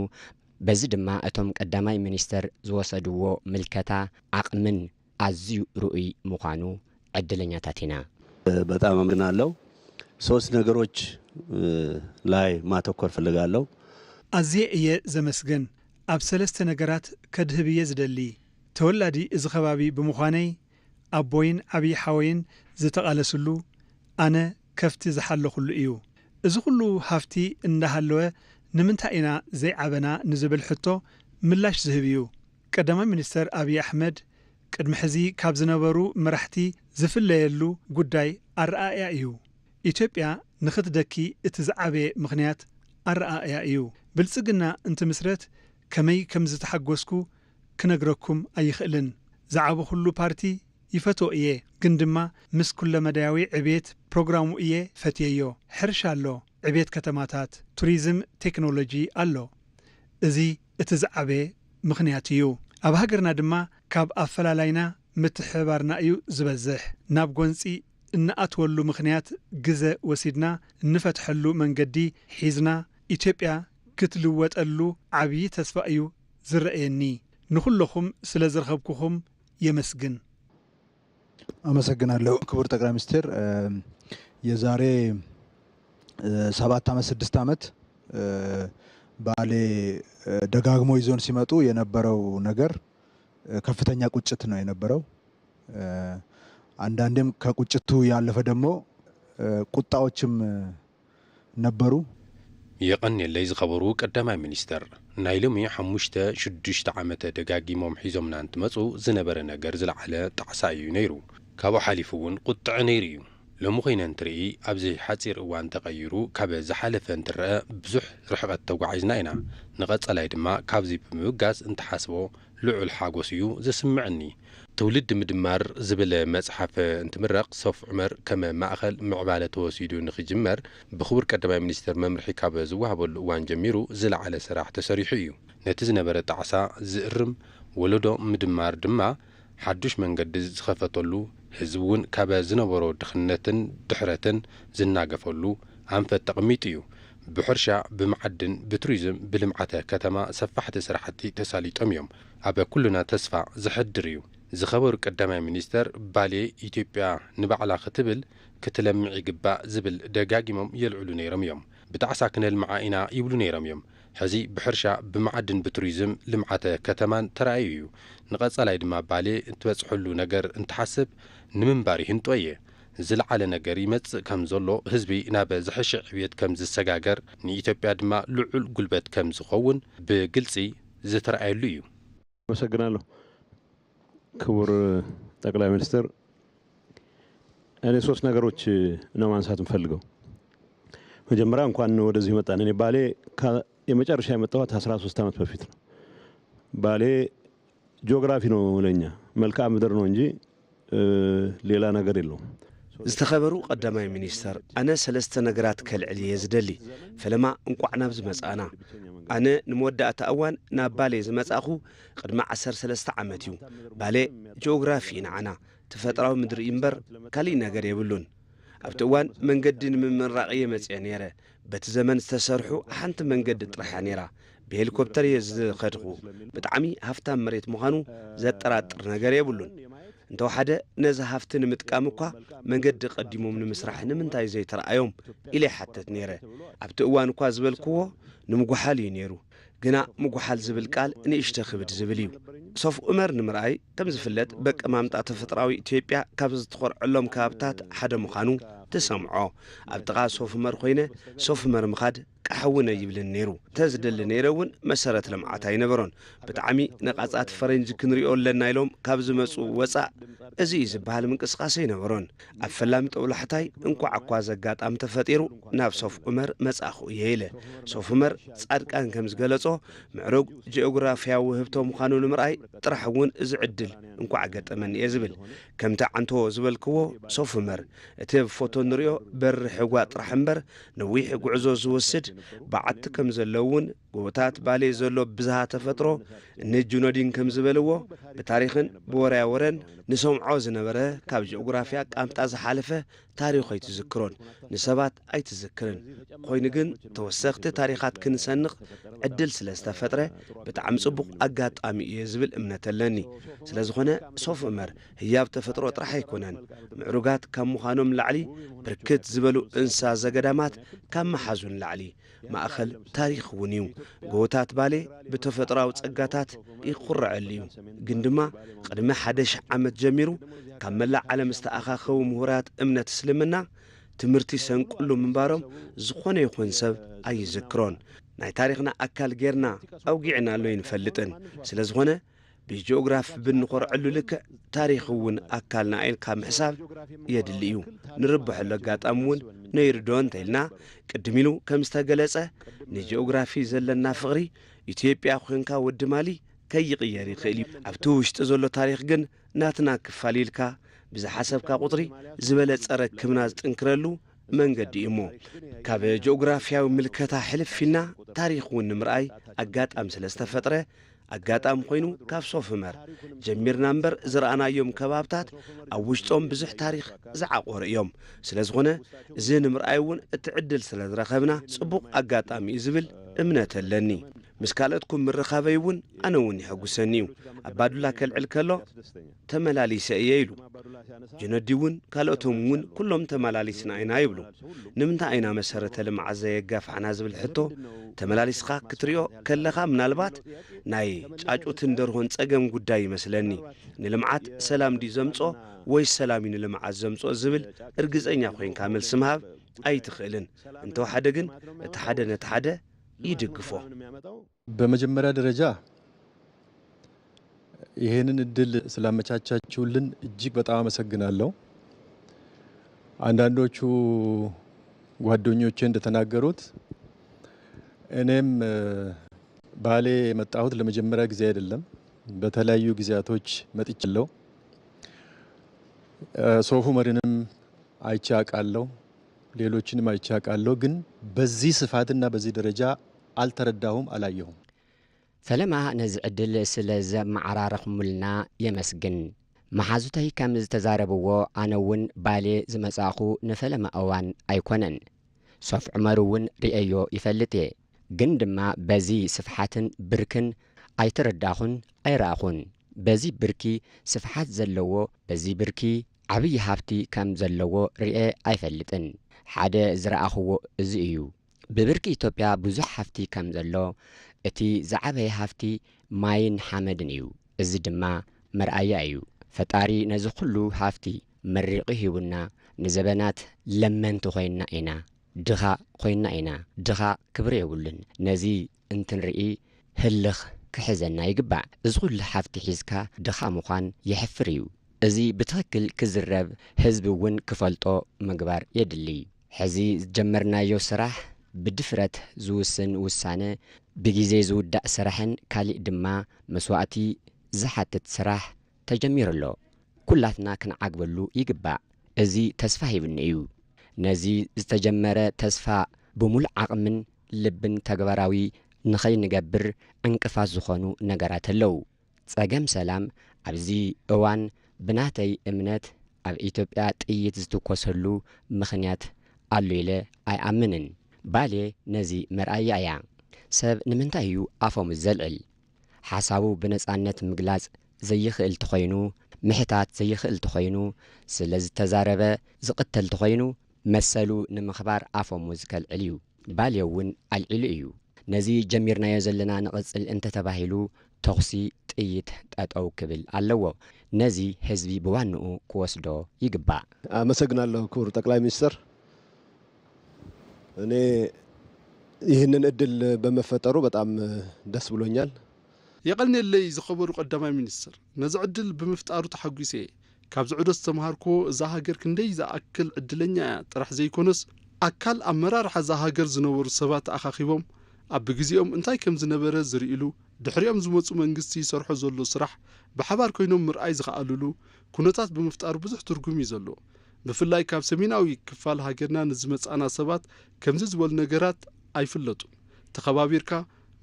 በዚ ድማ እቶም ቀዳማይ ሚኒስተር ዝወሰድዎ ምልከታ ዓቕምን ኣዝዩ ርኡይ ምዃኑ ዕድለኛታት ኢና። በጣም አመሰግናለሁ። ሶስት ነገሮች ላይ ማተኮር ፈልጋለሁ። ኣዝየ እየ ዘመስግን። ኣብ ሰለስተ ነገራት ከድህብ እየ ዝደሊ። ተወላዲ እዚ ከባቢ ብምዃነይ፣ ኣቦይን ዓብዪ ሓወይን ዝተቓለስሉ፣ ኣነ ከፍቲ ዝሓለኹሉ እዩ። እዚ ኩሉ ሃፍቲ እንዳሃለወ ንምንታይ ኢና ዘይዓበና ንዝብል ሕቶ ምላሽ ዝህብ እዩ። ቀዳማይ ሚኒስተር ኣብዪ ኣሕመድ ቅድሚ ሕዚ ካብ ዝነበሩ መራሕቲ ዝፍለየሉ ጉዳይ ኣረኣእያ እዩ። ኢትዮጵያ ንኽትደኪ እቲ ዝዓበየ ምኽንያት ኣረኣእያ እዩ። ብልጽግና እንትምስረት ከመይ ከም ዝተሓጎስኩ ክነግረኩም ኣይኽእልን። ዝዓበኹሉ ፓርቲ ይፈትዎ እየ፣ ግን ድማ ምስ ኩለመዳያዊ ዕብየት ፕሮግራሙ እየ ፈትየዮ። ሕርሻ ኣሎ፣ ዕብየት ከተማታት፣ ቱሪዝም፣ ቴክኖሎጂ ኣሎ። እዚ እቲ ዝዓበየ ምኽንያት እዩ። ኣብ ሃገርና ድማ ካብ ኣፈላላይና ምትሕብባርና እዩ ዝበዝሕ። ናብ ጎንጺ እንኣትወሉ ምኽንያት ግዘ ወሲድና እንፈትሐሉ መንገዲ ሒዝና ኢትዮጵያ ክትልወጠሉ ዓብዪ ተስፋ እዩ ዝረኣየኒ። ንኹለኹም ስለ ዝረኸብኩኹም የመስግን። አመሰግናለሁ ክቡር ጠቅላይ ሚኒስትር። የዛሬ ሰባት ዓመት ስድስት ዓመት ባሌ ደጋግሞ ይዞን ሲመጡ የነበረው ነገር ከፍተኛ ቁጭት ነው የነበረው። አንዳንዴም ከቁጭቱ ያለፈ ደግሞ ቁጣዎችም ነበሩ። የቐንየለይ ዝኸበሩ ቀዳማይ ሚኒስተር፣ ናይ ሎሚ ሓሙሽተ ሽዱሽተ ዓመተ ደጋጊሞም ሒዞምና እንትመጹ ዝነበረ ነገር ዝለዓለ ጣዕሳ እዩ ነይሩ። ካብኡ ሓሊፉ እውን ቁጥዐ ነይሩ እዩ። ሎሚ ኮይነ እንትርኢ ኣብዚ ሓጺር እዋን ተቐይሩ ካብ ዝሓለፈ እንትረኣ ብዙሕ ርሕቐት ተጓዒዝና ኢና። ንቐጸላይ ድማ ካብዚ ብምብጋስ እንትሓስቦ ልዑል ሓጎስ እዩ ዝስምዐኒ። ትውልዲ ምድማር ዝብል መጽሓፍ እንትምረቕ ሶፍ ዑመር ከም ማእኸል ምዕባለ ተወሲዱ ንኽጅመር ብኽቡር ቀዳማይ ሚኒስትር መምርሒ ካብ ዝወሃበሉ እዋን ጀሚሩ ዝለዓለ ስራሕ ተሰሪሑ እዩ። ነቲ ዝነበረ ጣዕሳ ዝእርም፣ ወለዶ ምድማር ድማ ሓዱሽ መንገዲ ዝኸፈተሉ፣ ህዝቢ እውን ካብ ዝነበሮ ድኽነትን ድሕረትን ዝናገፈሉ ኣንፈት ተቐሚጡ እዩ። ብሕርሻ፣ ብመዓድን፣ ብቱሪዝም፣ ብልምዓተ ከተማ ሰፋሕቲ ስራሕቲ ተሳሊጦም እዮም። ኣብ ኩልና ተስፋ ዘሕድር እዩ። ዝኸበሩ ቀዳማይ ሚኒስተር፣ ባሌ ኢትዮጵያ ንባዕላ ክትብል ክትለምዕ ይግባእ ዝብል ደጋጊሞም የልዕሉ ነይሮም እዮም። ብጣዕሳ ክነልምዓ ኢና ይብሉ ነይሮም እዮም። ሕዚ ብሕርሻ፣ ብመዓድን ብቱሪዝም ልምዓተ ከተማን ተራእዩ እዩ። ንቐጸላይ ድማ ባሌ እትበጽሐሉ ነገር እንትሓስብ ንምንባር ይህንጦ እየ። ዝለዓለ ነገር ይመጽእ ከም ዘሎ፣ ህዝቢ ናብ ዝሐሸ ዕብየት ከም ዝሰጋገር፣ ንኢትዮጵያ ድማ ልዑል ጉልበት ከም ዝኸውን ብግልጺ ዝተራእየሉ እዩ። አመሰግናለሁ ክቡር ጠቅላይ ሚኒስትር። እኔ ሶስት ነገሮች ነው ማንሳት የምፈልገው። መጀመሪያ እንኳን ወደዚህ መጣን። እኔ ባሌ የመጨረሻ የመጣኋት አስራ ሶስት ዓመት በፊት ነው። ባሌ ጂኦግራፊ ነው ለኛ፣ መልክዓ ምድር ነው እንጂ ሌላ ነገር የለውም። ዝተኸበሩ ቀዳማይ ሚኒስተር፣ ኣነ ሰለስተ ነገራት ከልዕል እየ ዝደሊ። ፈለማ እንቋዕ ናብዚ መጻእና። ኣነ ንመወዳእታ እዋን ናብ ባሌ ዝመጻእኹ ቅድሚ ዓሰርተ ሰለስተ ዓመት እዩ። ባሌ ጂኦግራፊ እዩ ንዓና፣ ተፈጥራዊ ምድሪ እዩ እምበር ካሊእ ነገር የብሉን። ኣብቲ እዋን መንገዲ ንምምራቕ እየ መጺአ ነይረ። በቲ ዘመን ዝተሰርሑ ሓንቲ መንገዲ ጥራሕ እያ ነይራ። ብሄሊኮፕተር እየ ዝኸድኹ። ብጣዕሚ ሃፍታም መሬት ምዃኑ ዘጠራጥር ነገር የብሉን። እንተወሓደ ነዚ ሃፍቲ ንምጥቃም እኳ መንገዲ ቀዲሞም ንምስራሕ ንምንታይ ዘይተረኣዮም ኢለ ይሓተት ነይረ። ኣብቲ እዋን እኳ ዝበልክዎ ንምጉሓል እዩ ነይሩ። ግና ምጉሓል ዝብል ቃል ንእሽተ ክብድ ዝብል እዩ። ሶፍ ዑመር ንምርኣይ ከም ዝፍለጥ በቂ ማምጣ ተፈጥራዊ ኢትዮጵያ ካብ ዝተኾርዐሎም ከባብታት ሓደ ምዃኑ ትሰምዖ። ኣብ ጥቓ ሶፍ ዑመር ኮይነ ሶፍ ዑመር ምኻድ ቃሕ እውን ኣይብልን ነይሩ። ተዝደሊ ነይረ እውን መሰረት ልምዓት ኣይነበሮን። ብጣዕሚ ነቓጻት ፈረንጂ ክንሪኦ ኣለና ኢሎም ካብ ዝመጹ ወጻእ እዚ እዩ ዝበሃል ምንቅስቓስ ኣይነበሮን። ኣብ ፈላሚ ጦብላሕታይ እንኳዕ እኳ ዘጋጣሚ ተፈጢሩ ናብ ሶፍ ዑመር መጻእኹ እየ ኢለ። ሶፍ ዑመር ጻድቃን ከም ዝገለጾ ምዕሩግ ጂኦግራፊያዊ ውህብቶ ምዃኑ ንምርኣይ ጥራሕ እውን እዚ ዕድል እንኳዕ ገጠመኒ እየ ዝብል። ከምቲ ዓንቶ ዝበልክዎ ሶፍ ዑመር እቲ ኣብ ፎቶ ንሪኦ በሪ ሕጓ ጥራሕ እምበር ነዊሕ ጉዕዞ ዝወስድ በዓቲ ከም ዘለውን ጎቦታት ባሌ ዘሎ ብዝሃ ተፈጥሮ እኒ ጁነዲን ከም ዝበልዎ ብታሪኽን ብወርያ ወረን ንሰምዖ ዝነበረ ካብ ጂኦግራፊያ ቃምጣ ዝሓለፈ ታሪኽ ኣይትዝክሮን ንሰባት ኣይትዝክርን። ኮይኑ ግን ተወሰኽቲ ታሪኻት ክንሰንቕ ዕድል ስለ ዝተፈጥረ ብጣዕሚ ጽቡቕ ኣጋጣሚ እየ ዝብል እምነት ኣለኒ። ስለ ዝኾነ ሶፍ ዑመር ህያብ ተፈጥሮ ጥራሕ ኣይኮነን። ምዕሩጋት ካብ ምዃኖም ላዕሊ ብርክት ዝበሉ እንስሳ ዘገዳማት ካብ መሓዙን ላዕሊ ማእኸል ታሪኽ እውን እዩ። ጎቦታት ባሌ ብተፈጥሮኣዊ ጸጋታት ይኹርዐሉ እዩ። ግን ድማ ቅድሚ ሓደ ሽሕ ዓመት ጀሚሩ ካብ መላእ ዓለም ዝተኣኻኸቡ ምሁራት እምነት እስልምና ትምህርቲ ሰንቅሉ ምንባሮም ዝኾነ ይኹን ሰብ ኣይዝክሮን። ናይ ታሪኽና ኣካል ጌርና ኣውጊዕናሉ ኣይንፈልጥን። ስለ ዝኾነ ብጂኦግራፊ ብንኾርዐሉ ልክዕ ታሪኽ እውን ኣካልና ኢልካ ምሕሳብ የድሊ እዩ። ንርብሐሉ ኣጋጣሚ እውን ነይሩ ዶ እንተኢልና ቅድም ኢሉ ከም ዝተገለጸ ንጂኦግራፊ ዘለና ፍቕሪ ኢትዮጵያ ኮንካ ወዲ ማሊ ከይቕየር ይኽእል እዩ። ኣብቲ ውሽጢ ዘሎ ታሪኽ ግን ናትና ክፋል ኢልካ ብዝሓሰብካ ቁጽሪ ዝበለጸ ረክብና ዝጥንክረሉ መንገዲ እዩ እሞ ካብ ጂኦግራፊያዊ ምልከታ ሕልፍ ኢልና ታሪኽ እውን ንምርኣይ ኣጋጣሚ ስለ ዝተፈጥረ ኣጋጣሚ ኮይኑ ካብ ሶፍ ዑመር ጀሚርና እምበር ዝረኣናዮም ከባብታት ኣብ ውሽጦም ብዙሕ ታሪኽ ዝዓቆሩ እዮም። ስለ ዝኾነ እዚ ንምርኣይ እውን እቲ ዕድል ስለ ዝረኸብና ጽቡቕ ኣጋጣሚ እዩ ዝብል እምነት ኣለኒ። ምስ ካልኦትኩም ምርኻበይ እውን ኣነ እውን የሐጉሰኒ እዩ። ኣባዱላ ከልዕል ከሎ ተመላሊሰ እየ ኢሉ። ጀነዲ እውን ካልኦቶም እውን ኩሎም ተመላሊስና ኢና ይብሉ። ንምንታይ ኢና መሰረተ ልምዓት ዘየጋፋዕና ዝብል ሕቶ ተመላሊስኻ ክትሪኦ ከለኻ ምናልባት ናይ ጫጩትን ደርሆን ጸገም ጉዳይ ይመስለኒ። ንልምዓት ሰላም ድዩ ዘምጾ ወይ ሰላም እዩ ንልምዓት ዘምጾ ዝብል እርግጸኛ ኮይንካ መልሲ ምሃብ ኣይትኽእልን። እንተወሓደ ግን እቲ ሓደ ነቲ ሓደ ይድግፎ። በመጀመሪያ ደረጃ ይሄንን እድል ስላመቻቻችሁልን እጅግ በጣም አመሰግናለሁ። አንዳንዶቹ ጓደኞቼ እንደተናገሩት እኔም ባሌ የመጣሁት ለመጀመሪያ ጊዜ አይደለም። በተለያዩ ጊዜያቶች መጥቻለሁ። ሶፍ ዑመርንም አይቼ አውቃለሁ። ሌሎችንም አይቼ አውቃለሁ። ግን በዚህ ስፋትና በዚህ ደረጃ አልተረዳሁም፣ አላየሁም። ፈለማ ነዚ ዕድል ስለ ዘመዓራረኹምልና የመስግን። መሓዙተይ ከም ዝተዛረብዎ ኣነ እውን ባሌ ዝመጻእኹ ንፈለማ እዋን ኣይኮነን። ሶፍ ዑመር እውን ርእየዮ ይፈልጥ እየ። ግን ድማ በዚ ስፍሓትን ብርክን ኣይተረዳኹን ኣይረኣኹን። በዚ ብርኪ ስፍሓት ዘለዎ በዚ ብርኪ ዓብዪ ሃብቲ ከም ዘለዎ ርእየ ኣይፈልጥን። ሓደ ዝረኣኽዎ እዚ እዩ። ብብርኪ ኢትዮጵያ ብዙሕ ሃፍቲ ከም ዘሎ፣ እቲ ዝዓበየ ሃፍቲ ማይን ሓመድን እዩ። እዚ ድማ መርኣያ እዩ። ፈጣሪ ነዚ ኩሉ ሃፍቲ መሪቑ ሂቡና፣ ንዘበናት ለመንቲ ኮይንና ኢና፣ ድኻ ኮይንና ኢና። ድኻ ክብሪ የብሉን። ነዚ እንትንርኢ ህልኽ ክሕዘና ይግባእ። እዚ ኩሉ ሃፍቲ ሒዝካ ድኻ ምዃን የሕፍር እዩ። እዚ ብትኽክል ክዝረብ፣ ህዝቢ እውን ክፈልጦ ምግባር የድሊ። ሕዚ ዝጀመርናዮ ስራሕ ብድፍረት ዝውስን ውሳነ፣ ብግዜ ዝውዳእ ስራሕን ካሊእ ድማ መስዋእቲ ዝሓትት ስራሕ ተጀሚሩ ኣሎ። ኩላትና ክንዓግበሉ ይግባእ። እዚ ተስፋ ሂብኒ እዩ። ነዚ ዝተጀመረ ተስፋ ብሙሉእ ዓቕምን ልብን ተግባራዊ ንኸይንገብር ዕንቅፋት ዝኾኑ ነገራት ኣለዉ። ጸገም ሰላም ኣብዚ እዋን ብናተይ እምነት ኣብ ኢትዮጵያ ጥይት ዝትኮሰሉ ምኽንያት ኣሎ ኢለ ኣይኣምንን። ባሌ ነዚ መርኣያ እያ። ሰብ ንምንታይ እዩ ኣፎም ዘልዕል? ሓሳቡ ብነጻነት ምግላጽ ዘይኽእል ተኾይኑ፣ ምሕታት ዘይኽእል ተኾይኑ፣ ስለ ዝተዛረበ ዝቕተል ተኾይኑ፣ መሰሉ ንምኽባር ኣፎሙ ዝከልዕል እዩ። ባልዮ እውን ኣልዒሉ እዩ። ነዚ ጀሚርናዮ ዘለና ንቕጽል እንተተባሂሉ፣ ተኹሲ ጥይት ጠጠው ክብል ኣለዎ። ነዚ ህዝቢ ብዋንኡ ክወስዶ ይግባእ። ኣመሰግናለሁ ክቡር ጠቅላይ ሚኒስትር። እኔ ይህንን እድል በመፈጠሩ በጣም ደስ ብሎኛል። የቐንየለይ ዝኸበሩ ቀዳማይ ሚኒስትር፣ ነዚ ዕድል ብምፍጣሩ ተሓጒሰ እየ። ካብዚ ዑደት ዝተምሃርክዎ እዛ ሃገር ክንደይ ዝኣክል ዕድለኛ እያ ጥራሕ ዘይኮነስ፣ ኣካል ኣመራርሓ እዛ ሃገር ዝነበሩ ሰባት ተኣኻኺቦም ኣብ ብግዜኦም እንታይ ከም ዝነበረ ዝርእሉ፣ ድሕሪኦም ዝመጹ መንግስቲ ይሰርሖ ዘሎ ስራሕ ብሓባር ኮይኖም ምርኣይ ዝኸኣልሉ ኩነታት ብምፍጣሩ ብዙሕ ትርጉም እዩ ዘለዎ። ብፍላይ ካብ ሰሜናዊ ክፋል ሃገርና ንዝመጻና ሰባት ከምዚ ዝበሉ ነገራት ኣይፍለጡን። ተኸባቢርካ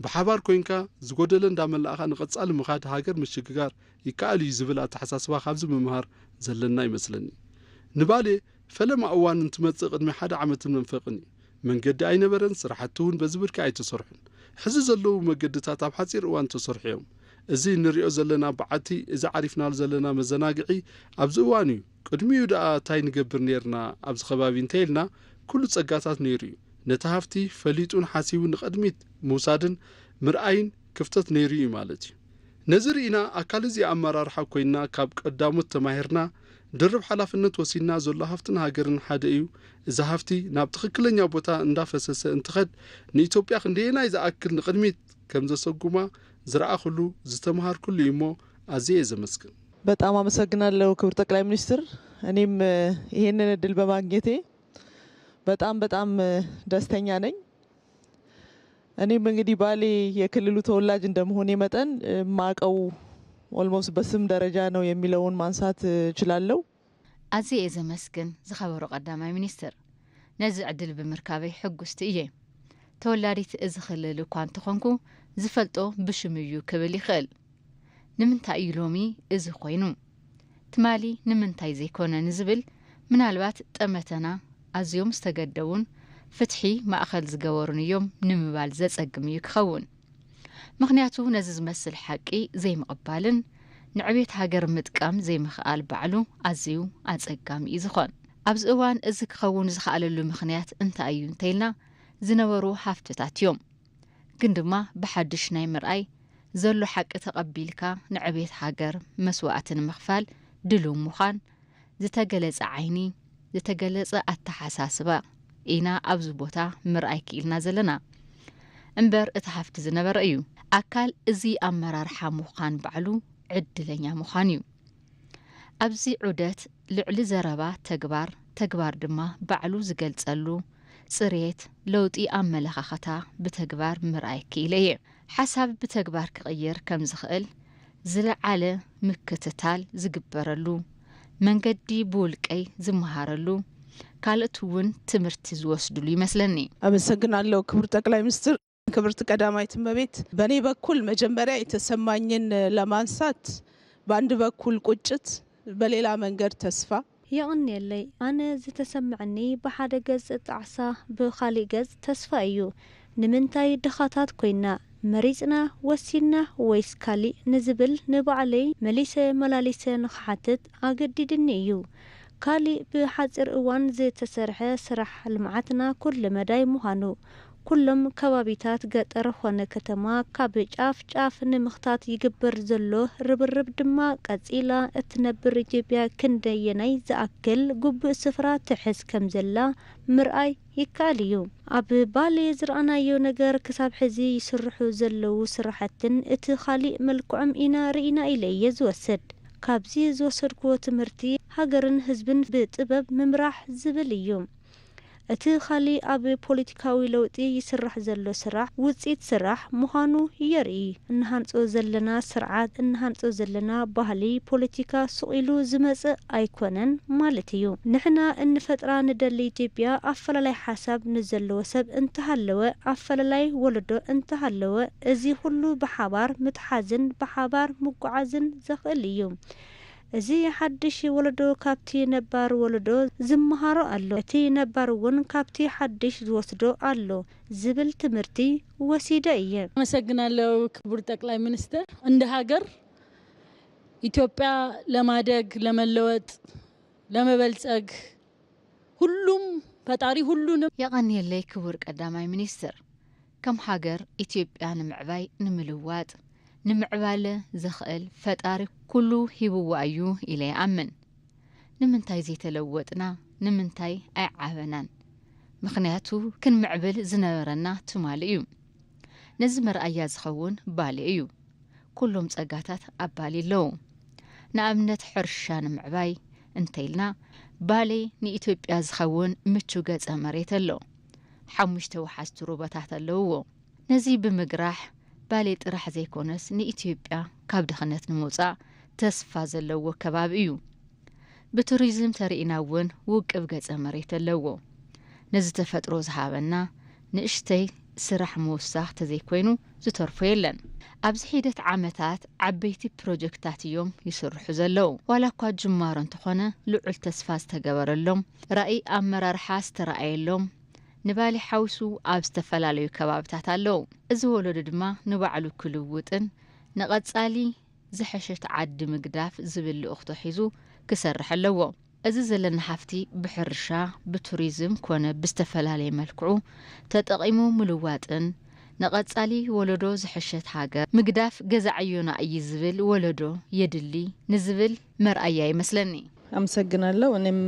ብሓባር ኮይንካ ዝጎደለ እንዳመላእኻ ንቐጻሊ ምኻድ ሃገር ምሽግጋር ይከኣል እዩ ዝብል ኣተሓሳስባ ካብዚ ምምሃር ዘለና ይመስለኒ። ንባሌ ፈለማ እዋን እንትመጽእ ቅድሚ ሓደ ዓመትን መንፈቕን እዩ። መንገዲ ኣይነበረን፣ ስራሕቲ እውን በዚ ብርኪ ኣይተሰርሑን። ሕዚ ዘለዉ መገድታት ኣብ ሓጺር እዋን ተሰርሑ እዮም። እዚ እንሪኦ ዘለና በዓቲ፣ እዚ ዓሪፍናሉ ዘለና መዘናግዒ ኣብዚ እዋን እዩ። ቅድሚኡ ደኣ ታይ ንገብር ኔርና ኣብዚ ከባቢ እንተኢልና ኩሉ ጸጋታት ነይሩ እዩ። ነቲ ሃፍቲ ፈሊጡን ሓሲቡን ንቐድሚት ምውሳድን ምርኣይን ክፍተት ነይሩ እዩ ማለት እዩ። ነዚ ርኢና ኣካል እዚ ኣመራርሓ ኮይንና ካብ ቀዳሞት ተማሂርና ድርብ ሓላፍነት ወሲድና ዘሎ ሃፍትን ሃገርን ሓደ እዩ። እዚ ሃፍቲ ናብ ትኽክለኛ ቦታ እንዳፈሰሰ እንትኸድ ንኢትዮጵያ ክንደየናይ ዝኣክል ንቕድሚት ከም ዘሰጉማ ዝረኣኹሉ ዝተምሃርኩሉ እዩ እሞ ኣዝየ እየ ዘመስግን። በጣም አመሰግናለሁ ክቡር ጠቅላይ ሚኒስትር። እኔም ይሄንን እድል በማግኘቴ በጣም በጣም ደስተኛ ነኝ። እኔም እንግዲህ ባሌ የክልሉ ተወላጅ እንደመሆኔ መጠን ማቀው almost በስም ደረጃ ነው የሚለውን ማንሳት እችላለሁ። ኣዝየ እየ ዘመስግን ዝኸበሩ ቀዳማይ ሚኒስትር። ነዚ ዕድል ብምርካበይ ሕጉስቲ እየ። ተወላዲት እዚ ክልል እኳ እንተኾንኩ ዝፈልጦ ብሽሙ እዩ ክብል ይኽእል። ንምንታይ እዩ ሎሚ እዚ ኮይኑ? ትማሊ ንምንታይ ዘይኮነ ንዝብል ምናልባት ጠመተና ኣዝዮም ዝተገደቡን ፍትሒ ማእኸል ዝገበሩን እዮም ንምባል ዘጸግም እዩ ክኸውን። ምኽንያቱ ነዚ ዝመስል ሓቂ ዘይምቕባልን ንዕቤት ሃገር ምጥቃም ዘይምኽኣል ባዕሉ ኣዝዩ ኣጸጋሚ እዩ ዝኾን። ኣብዚ እዋን እዚ ክኸውን ዝኸኣለሉ ምኽንያት እንታይ እዩ እንተኢልና ዝነበሩ ሃፍትታት እዮም። ግን ድማ ብሓድሽ ናይ ምርኣይ ዘሎ ሓቂ ተቐቢልካ ንዕቤት ሃገር መስዋእቲ ንምኽፋል ድሉው ምዃን ዝተገለጸ ዓይኒ፣ ዝተገለጸ ኣተሓሳስባ ኢና ኣብዚ ቦታ ምርኣይ ክኢልና ዘለና። እምበር እቲ ሃፍቲ ዝነበረ እዩ። ኣካል እዚ ኣመራርሓ ምዃን ባዕሉ ዕድለኛ ምዃን እዩ። ኣብዚ ዑደት ልዕሊ ዘረባ ተግባር፣ ተግባር ድማ ባዕሉ ዝገልጸሉ ጽሬት፣ ለውጢ ኣመለኻኽታ ብተግባር ምርኣይ ክኢለ እየ። ሓሳብ ብተግባር ክቕየር ከም ዝኽእል ዝለዓለ ምክትታል ዝግበረሉ መንገዲ ብውልቀይ ዝመሃረሉ ካልኦት እውን ትምህርቲ ዝወስድሉ ይመስለኒ። አመሰግናለሁ ክቡር ጠቅላይ ሚኒስትር። ክብርት ቀዳማዊት እመቤት፣ በእኔ በኩል መጀመሪያ የተሰማኝን ለማንሳት በአንድ በኩል ቁጭት፣ በሌላ መንገድ ተስፋ። የቕንየለይ። ኣነ ዝተሰምዐኒ ብሓደ ገጽ ጣዕሳ ብኻሊእ ገጽ ተስፋ እዩ። ንምንታይ ድኻታት ኮይና መሪጽና ወሲንና ወይስ ካሊእ ንዝብል ንባዕለይ መሊሰ መላሊሰ ንኽሓትት ኣገዲድኒ እዩ። ካሊእ ብሓጺር እዋን ዝተሰርሐ ስራሕ ልምዓትና ኩለ መዳይ ምዃኑ ኩሎም ከባቢታት ገጠር ኾነ ከተማ ካብ ጫፍ ጫፍ ንምኽታት ይግበር ዘሎ ርብርብ ድማ ቀጺላ እትነብር ኢትዮጵያ ክንደየናይ ዝኣክል ግቡእ ስፍራ ትሕዝ ከምዘላ ምርኣይ ይከኣል እዩ። ኣብ ባሌ ዝረኣናዮ ነገር ክሳብ ሕዚ ይስርሑ ዘለዉ ስራሕትን እቲ ካሊእ መልክዖም ኢና ርኢና ኢለ እየ ዝወስድ። ካብዚ ዝወሰድክዎ ትምህርቲ ሃገርን ህዝብን ብጥበብ ምምራሕ ዝብል እዩ። እቲ ኻሊእ ኣብ ፖለቲካዊ ለውጢ ይስራሕ ዘሎ ስራሕ ውፅኢት ስራሕ ምዃኑ የርኢ። እንሃንጾ ዘለና ስርዓት፣ እንሃንጾ ዘለና ባህሊ ፖለቲካ ሱቕ ኢሉ ዝመጽእ ኣይኮነን ማለት እዩ። ንሕና እንፈጥራ ንደሊ ኢትዮጵያ ኣፈላላይ ሓሳብ ንዘለዎ ሰብ እንተሃለወ፣ ኣፈላላይ ወለዶ እንተሃለወ፣ እዚ ኩሉ ብሓባር ምትሓዝን ብሓባር ምጉዓዝን ዘኽእል እዩ። እዚ ሓድሽ ወለዶ ካብቲ ነባር ወለዶ ዝመሃሮ ኣሎ፣ እቲ ነባር እውን ካብቲ ሓድሽ ዝወስዶ ኣሎ ዝብል ትምህርቲ ወሲደ እየ። ኣመሰግናለሁ ክቡር ጠቅላይ ሚኒስትር። እንደ ሀገር ኢትዮጵያ ለማደግ፣ ለመለወጥ፣ ለመበልጸግ ሁሉም ፈጣሪ ሁሉንም የቐንየለይ ክቡር ቀዳማይ ሚኒስትር። ከም ሃገር ኢትዮጵያ ንምዕባይ ንምልዋጥ ንምዕባለ ዘኽእል ፈጣሪ ኩሉ ሂብዋ እዩ ኢለ ይኣምን። ንምንታይ ዘይተለወጥና? ንምንታይ ኣይዓበናን? ምኽንያቱ ክንምዕብል ዝነበረና ትማሊ እዩ። ነዚ መርኣያ ዝኸውን ባሌ እዩ። ኩሎም ጸጋታት ኣብ ባሌ ኣለዉ። ንኣብነት ሕርሻ ንምዕባይ እንተኢልና ባሌ ንኢትዮጵያ ዝኸውን ምቹ ገጸ መሬት ኣሎ። ሓሙሽተ ወሓዝቲ ሩባታት ኣለውዎ። ነዚ ብምግራሕ ባሌ ጥራሕ ዘይኮነስ ንኢትዮጵያ ካብ ድኽነት ንምውጻእ ተስፋ ዘለዎ ከባቢ እዩ። ብቱሪዝም ተርኢና እውን ውቅብ ገጸ መሬት ኣለዎ። ነዚ ተፈጥሮ ዝሃበና ንእሽተይ ስራሕ ምውሳኽ ተዘይኮይኑ ዝተርፎ የለን። ኣብዚ ሒደት ዓመታት ዓበይቲ ፕሮጀክታት እዮም ይስርሑ ዘለዉ። ዋላ እኳ ጅማሮ እንተኾነ ልዑል ተስፋ ዝተገበረሎም፣ ራእይ ኣመራርሓ ዝተረኣየሎም ንባሊ ሓዊሱ ኣብ ዝተፈላለዩ ከባብታት ኣለዉ። እዚ ወለዶ ድማ ንባዕሉ ክልውጥን ንቐጻሊ ዝሐሸት ዓዲ ምግዳፍ ዝብል ልእኽቶ ሒዙ ክሰርሕ ኣለዎ። እዚ ዘለና ሃፍቲ ብሕርሻ፣ ብቱሪዝም ኮነ ብዝተፈላለየ መልክዑ ተጠቒሙ ምልዋጥን ንቐጻሊ ወለዶ ዝሐሸት ሃገር ምግዳፍ ገዛዕዮና እዩ ዝብል ወለዶ የድሊ ንዝብል መርኣያ ይመስለኒ። አመሰግናለሁ። እኔም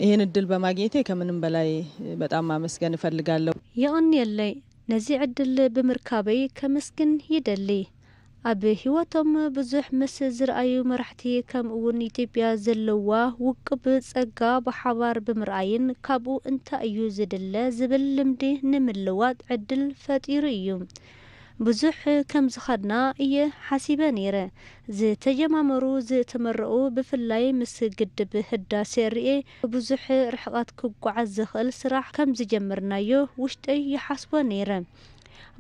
ይህን እድል በማግኘቴ ከምንም በላይ በጣም ማመስገን እፈልጋለሁ። የቐንየለይ፣ ነዚ ዕድል ብምርካበይ ከመስግን ይደሊ። ኣብ ህይወቶም ብዙሕ ምስ ዝረኣዩ መራሕቲ፣ ከምኡ እውን ኢትዮጵያ ዘለዋ ውቅብ ጸጋ ብሓባር ብምርኣይን ካብኡ እንታይ እዩ ዝድለ ዝብል ልምዲ ንምልዋጥ ዕድል ፈጢሩ እዩ። ብዙሕ ከም ዝኸድና እየ ሓሲበ ነይረ። ዝተጀማመሩ ዝተመረቑ፣ ብፍላይ ምስ ግድብ ህዳሴ ርኤ ብዙሕ ርሕቐት ክጓዓዝ ዝኽእል ስራሕ ከም ዝጀመርናዮ ውሽጠይ ይሓስቦ ነይረ።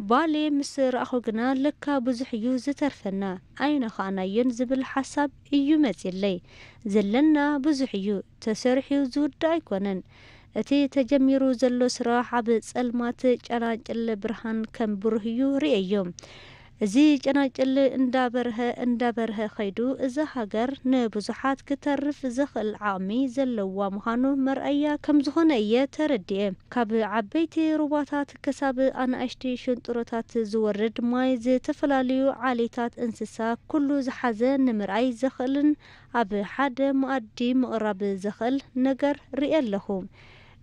ባሌ ምስ ረኣኹ ግና ለካ ብዙሕ እዩ ዝተርፈና፣ ኣይነኻእናዮን ዝብል ሓሳብ እዩ መጺለይ። ዘለና ብዙሕ እዩ፣ ተሰሪሑ ዝውዳእ ኣይኮነን። እቲ ተጀሚሩ ዘሎ ስራሕ ኣብ ጸልማት ጨናጭል ብርሃን ከም ብሩህ እዩ ርእየዮ። እዚ ጨናጭል እንዳበርሀ እንዳበርሀ ኸይዱ እዛ ሃገር ንብዙሓት ክተርፍ ዘኽእል ዓቕሚ ዘለዋ ምዃኑ መርኣያ ከም ዝኾነ እየ ተረዲኤ። ካብ ዓበይቲ ሩባታት ክሳብ ኣናእሽቲ ሽንጥሮታት ዝወርድ ማይ፣ ዝተፈላለዩ ዓሌታት እንስሳ ኩሉ ዝሓዘ ንምርኣይ ዘኽእልን ኣብ ሓደ መኣዲ ምቕራብ ዘኽእል ነገር ርእየ ኣለኹ።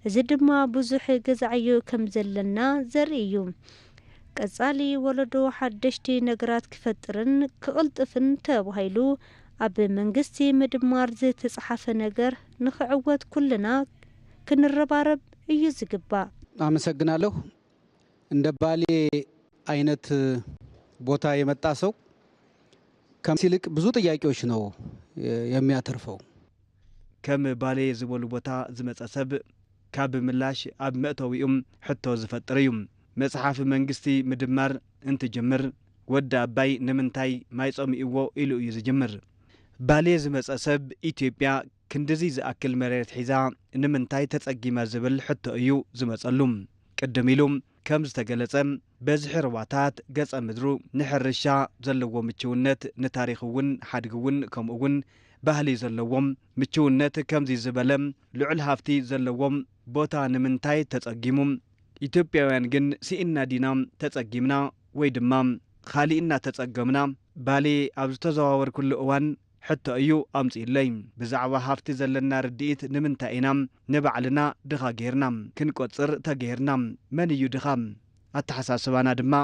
እዚ ድማ ብዙሕ ገዛዕዮ ከም ዘለና ዘርኢ እዩ። ቀጻሊ ወለዶ ሓደሽቲ ነገራት ክፈጥርን ክቕልጥፍን ተባሂሉ ኣብ መንግስቲ ምድማር ዝተጻሓፈ ነገር ንኽዕወት ኩልና ክንረባረብ እዩ ዝግባእ። አመሰግናለሁ። እንደ ባሌ አይነት ቦታ የመጣ ሰው ከምስ ይልቅ ብዙ ጥያቄዎች ነው የሚያተርፈው። ከም ባሌ ዝበሉ ቦታ ዝመጸ ሰብ ካብ ምላሽ ኣብ መእተዊኡም ሕቶ ዝፈጥር እዩ። መጽሓፍ መንግስቲ ምድማር እንትጅምር ወዲ ኣባይ ንምንታይ ማይ ጸሚእዎ ኢሉ እዩ ዝጅምር። ባሌ ዝመጸ ሰብ ኢትዮጵያ ክንድዚ ዝኣክል መሬት ሒዛ ንምንታይ ተጸጊማ ዝብል ሕቶ እዩ ዝመጸሉ። ቅድም ኢሉ ከም ዝተገለጸ በዝሒ ሩባታት ገጸ ምድሩ ንሕርሻ ዘለዎ ምችውነት ንታሪኽ እውን ሓድጊ እውን ከምኡ እውን ባህሊ ዘለዎም ምችውነት ከምዚ ዝበለ ልዑል ሃፍቲ ዘለዎም ቦታ ንምንታይ ተጸጊሙ? ኢትዮጵያውያን ግን ስኢንና ዲና ተጸጊምና ወይ ድማ ኻሊእና ተጸገምና? ባሌ ኣብ ዝተዘዋወርኩሉ እዋን ሕቶ እዩ ኣምጺኡለይ። ብዛዕባ ሃፍቲ ዘለና ርድኢት ንምንታይ ኢና ንባዕልና ድኻ ጌርና? ክንቆጽር ተገይርና መን እዩ ድኻ? ኣተሓሳስባና ድማ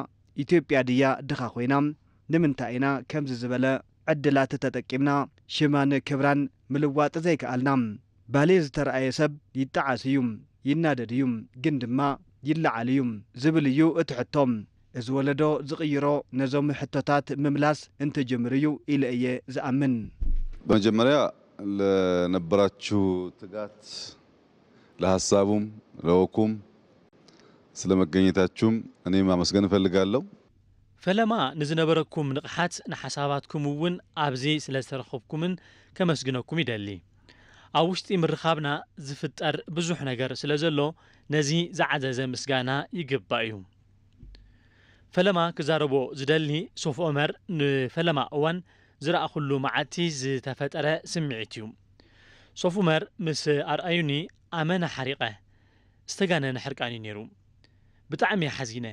ኢትዮጵያ ድያ ድኻ ኮይና? ንምንታይ ኢና ከምዚ ዝበለ ዕድላት ተጠቂምና ሽማን ክብራን ምልዋጥ ዘይከኣልና? ባሌ ዝተረኣየ ሰብ ይጠዓስ እዩ። ይናደድ እዩ፣ ግን ድማ ይለዓል እዩ ዝብል እዩ እቲ ሕቶ። እዚ ወለዶ ዝቕይሮ ነዞም ሕቶታት ምምላስ እንተጀምር እዩ ኢለ እየ ዝኣምን። በመጀመርያ ለነበራችሁ ትጋት፣ ለሐሳቡም ለወኩም ስለመገኘታችሁም እኔም ማመስገን እፈልጋለሁ። ፈለማ ንዝነበረኩም ንቕሓት ንሓሳባትኩም እውን ኣብዚ ስለ ዝተረኸብኩምን ከመስግነኩም ይደሊ። ኣብ ውሽጢ ምርኻብና ዝፍጠር ብዙሕ ነገር ስለ ዘሎ ነዚ ዝዓዘዘ ምስጋና ይግባእ እዩ። ፈለማ ክዛረቦ ዝደሊ ሶፍ ኦመር ንፈለማ እዋን ዝረኣኹሉ መዓልቲ ዝተፈጠረ ስምዒት እዩ። ሶፍ ኡመር ምስ ኣርኣዩኒ ኣመና ሓሪቐ። ዝተጋነነ ሕርቃን እዩ ነይሩ። ብጣዕሚ እየ ሓዚነ።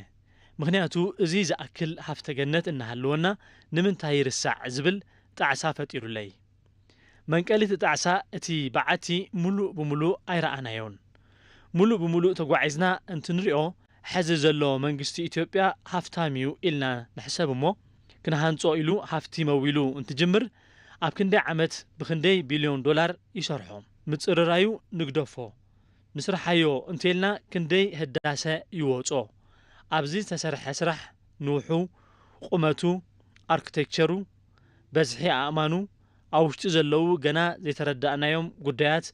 ምኽንያቱ እዚ ዝኣክል ሃፍተ ገነት እናሃለወና ንምንታይ ይርሳዕ ዝብል ጣዕሳ ፈጢሩለይ። መንቀሊ እቲ ጣዕሳ እቲ በዓቲ ሙሉእ ብሙሉእ ኣይረኣናዮን። ሙሉእ ብሙሉእ ተጓዒዝና እንትንሪኦ ሕዚ ዘሎ መንግስቲ ኢትዮጵያ ሃፍታም እዩ ኢልና ንሕሰብ እሞ ክንሃንጾ ኢሉ ሃፍቲ መዊሉ እንትጅምር ኣብ ክንደይ ዓመት ብክንደይ ቢልዮን ዶላር ይሰርሖ? ምጽርራዩ ንግደፎ። ንስርሓዮ እንተልና ክንደይ ህዳሰ ይወጾ? ኣብዚ ዝተሰርሐ ስራሕ ንውሑ፣ ቁመቱ፣ ኣርክቴክቸሩ፣ በዝሒ ኣእማኑ፣ ኣብ ውሽጢ ዘለዉ ገና ዘይተረዳእናዮም ጉዳያት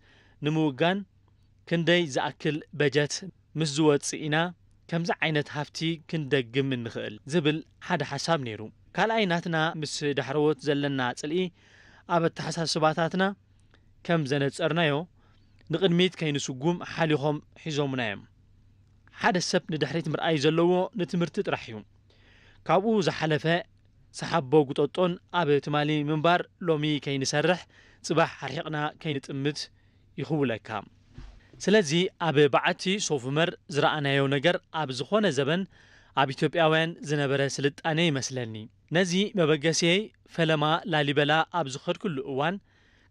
ንምውጋን ክንደይ ዝኣክል በጀት ምስ ዝወጽእ ኢና ከምዚ ዓይነት ሃፍቲ ክንደግም እንኽእል ዝብል ሓደ ሓሳብ ነይሩ። ካልኣይ ናትና ምስ ዳሕረዎት ዘለና ጽልኢ ኣብ ኣተሓሳስባታትና ከም ዘነጸርናዮ ንቕድሚት ከይንስጉም ሓሊኾም ሒዞሙና እዮም። ሓደ ሰብ ንድሕሪት ምርኣይ ዘለዎ ንትምህርቲ ጥራሕ እዩ። ካብኡ ዝሓለፈ ሰሓቦ ጉጠጦን ኣብ ትማሊ ምንባር ሎሚ ከይንሰርሕ ጽባሕ ኣርሒቕና ከይንጥምት ይኽውለካ። ስለዚ ኣብ በዓቲ ሶፍ ዑመር ዝረኣናዮ ነገር ኣብ ዝኾነ ዘበን ኣብ ኢትዮጵያውያን ዝነበረ ስልጣኔ ይመስለኒ። ነዚ መበገሲየይ ፈለማ ላሊበላ ኣብ ዝኸድኩሉ እዋን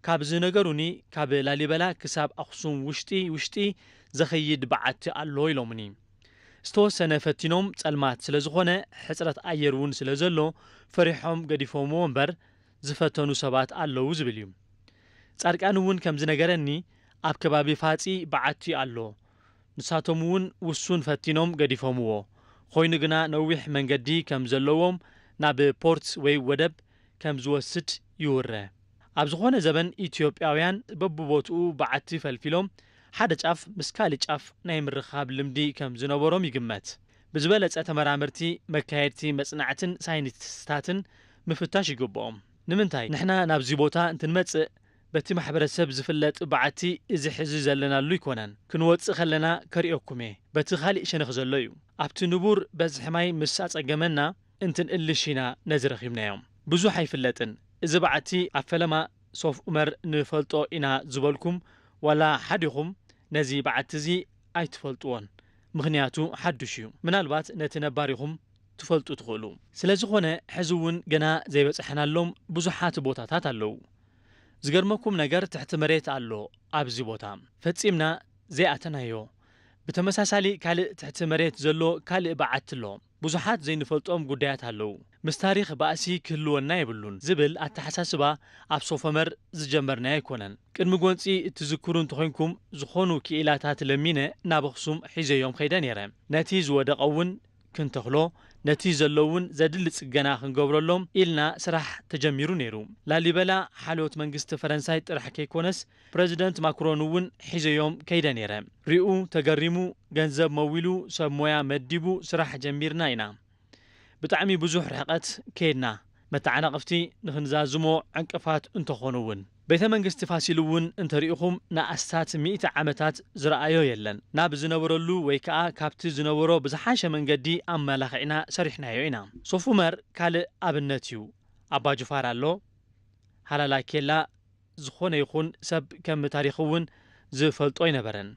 ካብ ዝነገሩኒ ካብ ላሊበላ ክሳብ ኣኽሱም ውሽጢ ውሽጢ ዘኸይድ በዓቲ ኣሎ ኢሎምኒ። ዝተወሰነ ፈቲኖም ጸልማት ስለ ዝኾነ ሕጽረት ኣየር እውን ስለ ዘሎ ፈሪሖም ገዲፎምዎ እምበር ዝፈተኑ ሰባት ኣለዉ ዝብል እዩ። ጻድቃን እውን ከም ዝነገረኒ ኣብ ከባቢ ፋጺ በዓቲ ኣሎ። ንሳቶም እውን ውሱን ፈቲኖም ገዲፎምዎ። ኮይኑ ግና ነዊሕ መንገዲ ከም ዘለዎም ናብ ፖርት ወይ ወደብ ከም ዝወስድ ይውረ። ኣብ ዝኾነ ዘበን ኢትዮጵያውያን በብቦትኡ በዓቲ ፈልፊሎም ሓደ ጫፍ ምስ ካልእ ጫፍ ናይ ምርኻብ ልምዲ ከም ዝነበሮም ይግመት። ብዝበለጸ ተመራመርቲ፣ መካየድቲ መጽናዕትን ሳይንቲስታትን ምፍታሽ ይግብኦም። ንምንታይ ንሕና ናብዚ ቦታ እንትንመጽእ በቲ ማሕበረሰብ ዝፍለጥ በዓቲ እዚ ሕዚ ዘለናሉ ኣይኮነን። ክንወጽእ ከለና ከርእየኩም እየ። በቲ ካሊእ ሸነኽ ዘሎ እዩ። ኣብቲ ንቡር በዝሒ ማይ ምስ ኣጸገመና እንትንእልሽ ኢና ነዚ ረኺብናዮ። ብዙሕ ኣይፍለጥን። እዚ በዓቲ ኣብ ፈለማ ሶፍ ዑመር ንፈልጦ ኢና ዝበልኩም ዋላ ሓዲኹም ነዚ በዓቲ እዚ ኣይትፈልጥዎን። ምኽንያቱ ሓዱሽ እዩ። ምናልባት ነቲ ነባር ኢኹም ትፈልጡ ትኽእሉ። ስለ ዝኾነ ሕዚ እውን ገና ዘይበጻሕናሎም ብዙሓት ቦታታት ኣለዉ። ዝገርመኩም ነገር ትሕቲ መሬት ኣሎ ኣብዚ ቦታ። ፈጺምና ዘይኣተናዮ። ብተመሳሳሊ ካልእ ትሕቲ መሬት ዘሎ ካልእ በዓቲ ኣሎ። ብዙሓት ዘይንፈልጦም ጉዳያት ኣለዉ። ምስ ታሪኽ ባእሲ ክህልወና የብሉን ዝብል ኣተሓሳስባ ኣብ ሶፍ ዑመር ዝጀመርናዮ ኣይኮነን። ቅድሚ ጎንጺ እትዝክሩ እንተኾይንኩም ዝኾኑ ክኢላታት ለሚነ ናብ ኣኽሱም ሒዘዮም ኸይደ ነይረ። ነቲ ዝወደቐ እውን ክንተኽሎ፣ ነቲ ዘሎ እውን ዘድሊ ጽገና ክንገብረሎም ኢልና ስራሕ ተጀሚሩ ነይሩ። ላሊበላ ሓልዮት መንግስቲ ፈረንሳይ ጥራሕ ከይኮነስ ፕረዚደንት ማክሮን እውን ሒዘዮም ከይደ ነይረ። ሪኡ ተገሪሙ፣ ገንዘብ መዊሉ፣ ሰብ ሞያ መዲቡ ስራሕ ጀሚርና ኢና። ብጣዕሚ ብዙሕ ርሕቀት ከይድና፣ መተዓናቕፍቲ ንኽንዛዝሞ ዕንቅፋት እንተኾኑ እውን። ቤተ መንግስቲ ፋሲል እውን እንተሪኢኹም ንኣስታት ሚእቲ ዓመታት ዝረኣዮ የለን። ናብ ዝነበረሉ ወይ ከኣ ካብቲ ዝነበሮ ብዝሓሸ መንገዲ ኣመላኺዕና ሰሪሕናዮ ኢና። ሶፍ ዑመር ካልእ ኣብነት እዩ። ኣባ ጁፋር ኣሎ፣ ሃላላ ኬላ፣ ዝኾነ ይኹን ሰብ ከም ታሪኽ እውን ዝፈልጦ ኣይነበረን።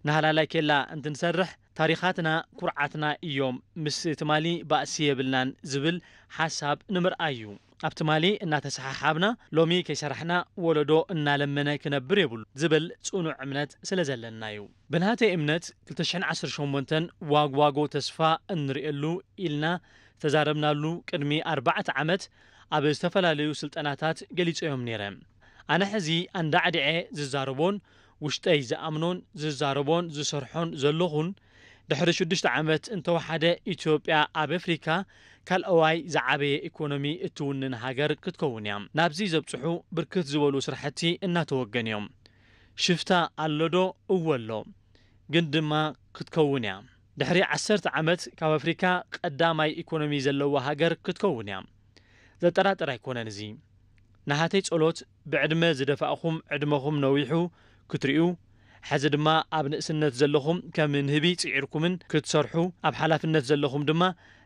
ንሃላላ ኬላ እንትንሰርሕ ታሪኻትና ኩርዓትና እዮም፣ ምስ ትማሊ ባእሲ የብልናን ዝብል ሓሳብ ንምርኣይ እዩ። ኣብ ትማሊ እናተሰሓሓብና ሎሚ ከይሰራሕና ወለዶ እናለመነ ክነብር የብሉ ዝብል ጽኑዕ እምነት ስለ ዘለና እዩ። ብናተይ እምነት ክልተ ሽሕን ዓሰርተ ሸሞንተን ዋግዋጎ ተስፋ እንርእየሉ ኢልና ዝተዛረብናሉ ቅድሚ ኣርባዕተ ዓመት ኣብ ዝተፈላለዩ ስልጠናታት ገሊጸዮም ነይረ። ኣነ ሕዚ ኣንዳዕዲዐ ዝዛረቦን ውሽጠይ ዝኣምኖን ዝዛረቦን ዝሰርሖን ዘለኹን፣ ድሕሪ ሽዱሽተ ዓመት እንተወሓደ ኢትዮጵያ ኣብ ኣፍሪካ ካልኣዋይ ዝዓበየ ኢኮኖሚ እትውንን ሃገር ክትከውን እያ። ናብዚ ዘብፅሑ ብርክት ዝበሉ ስራሕቲ እናተወገኑ እዮም። ሽፍታ ኣሎ ዶ? እወ ኣሎ። ግን ድማ ክትከውን እያ። ድሕሪ ዓሰርተ ዓመት ካብ ኣፍሪካ ቀዳማይ ኢኮኖሚ ዘለዋ ሃገር ክትከውን እያ። ዘጠራጥር ኣይኮነን እዚ። ናሃተይ ጸሎት ብዕድመ ዝደፋእኹም ዕድመኹም ነዊሑ ክትርእዩ፣ ሕዚ ድማ ኣብ ንእስነት ዘለኹም ከም ንህቢ ጽዒርኩምን ክትሰርሑ፣ ኣብ ሓላፍነት ዘለኹም ድማ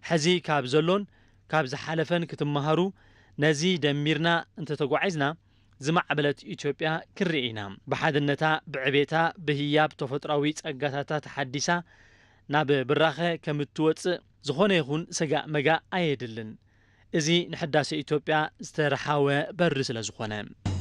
ሕዚ ካብ ዘሎን ካብ ዝሓለፈን ክትመሃሩ፣ ነዚ ደሚርና እንተተጓዒዝና ዝማዕበለት ኢትዮጵያ ክንርኢ ኢና። ብሓድነታ፣ ብዕቤታ፣ ብህያብ ተፈጥሮኣዊ ጸጋታታ ተሓዲሳ ናብ ብራኸ ከም እትወጽእ ዝኾነ ይኹን ሰጋእ መጋእ ኣየድልን። እዚ ንሕዳሰ ኢትዮጵያ ዝተርሓወ በሪ ስለ ዝኾነ።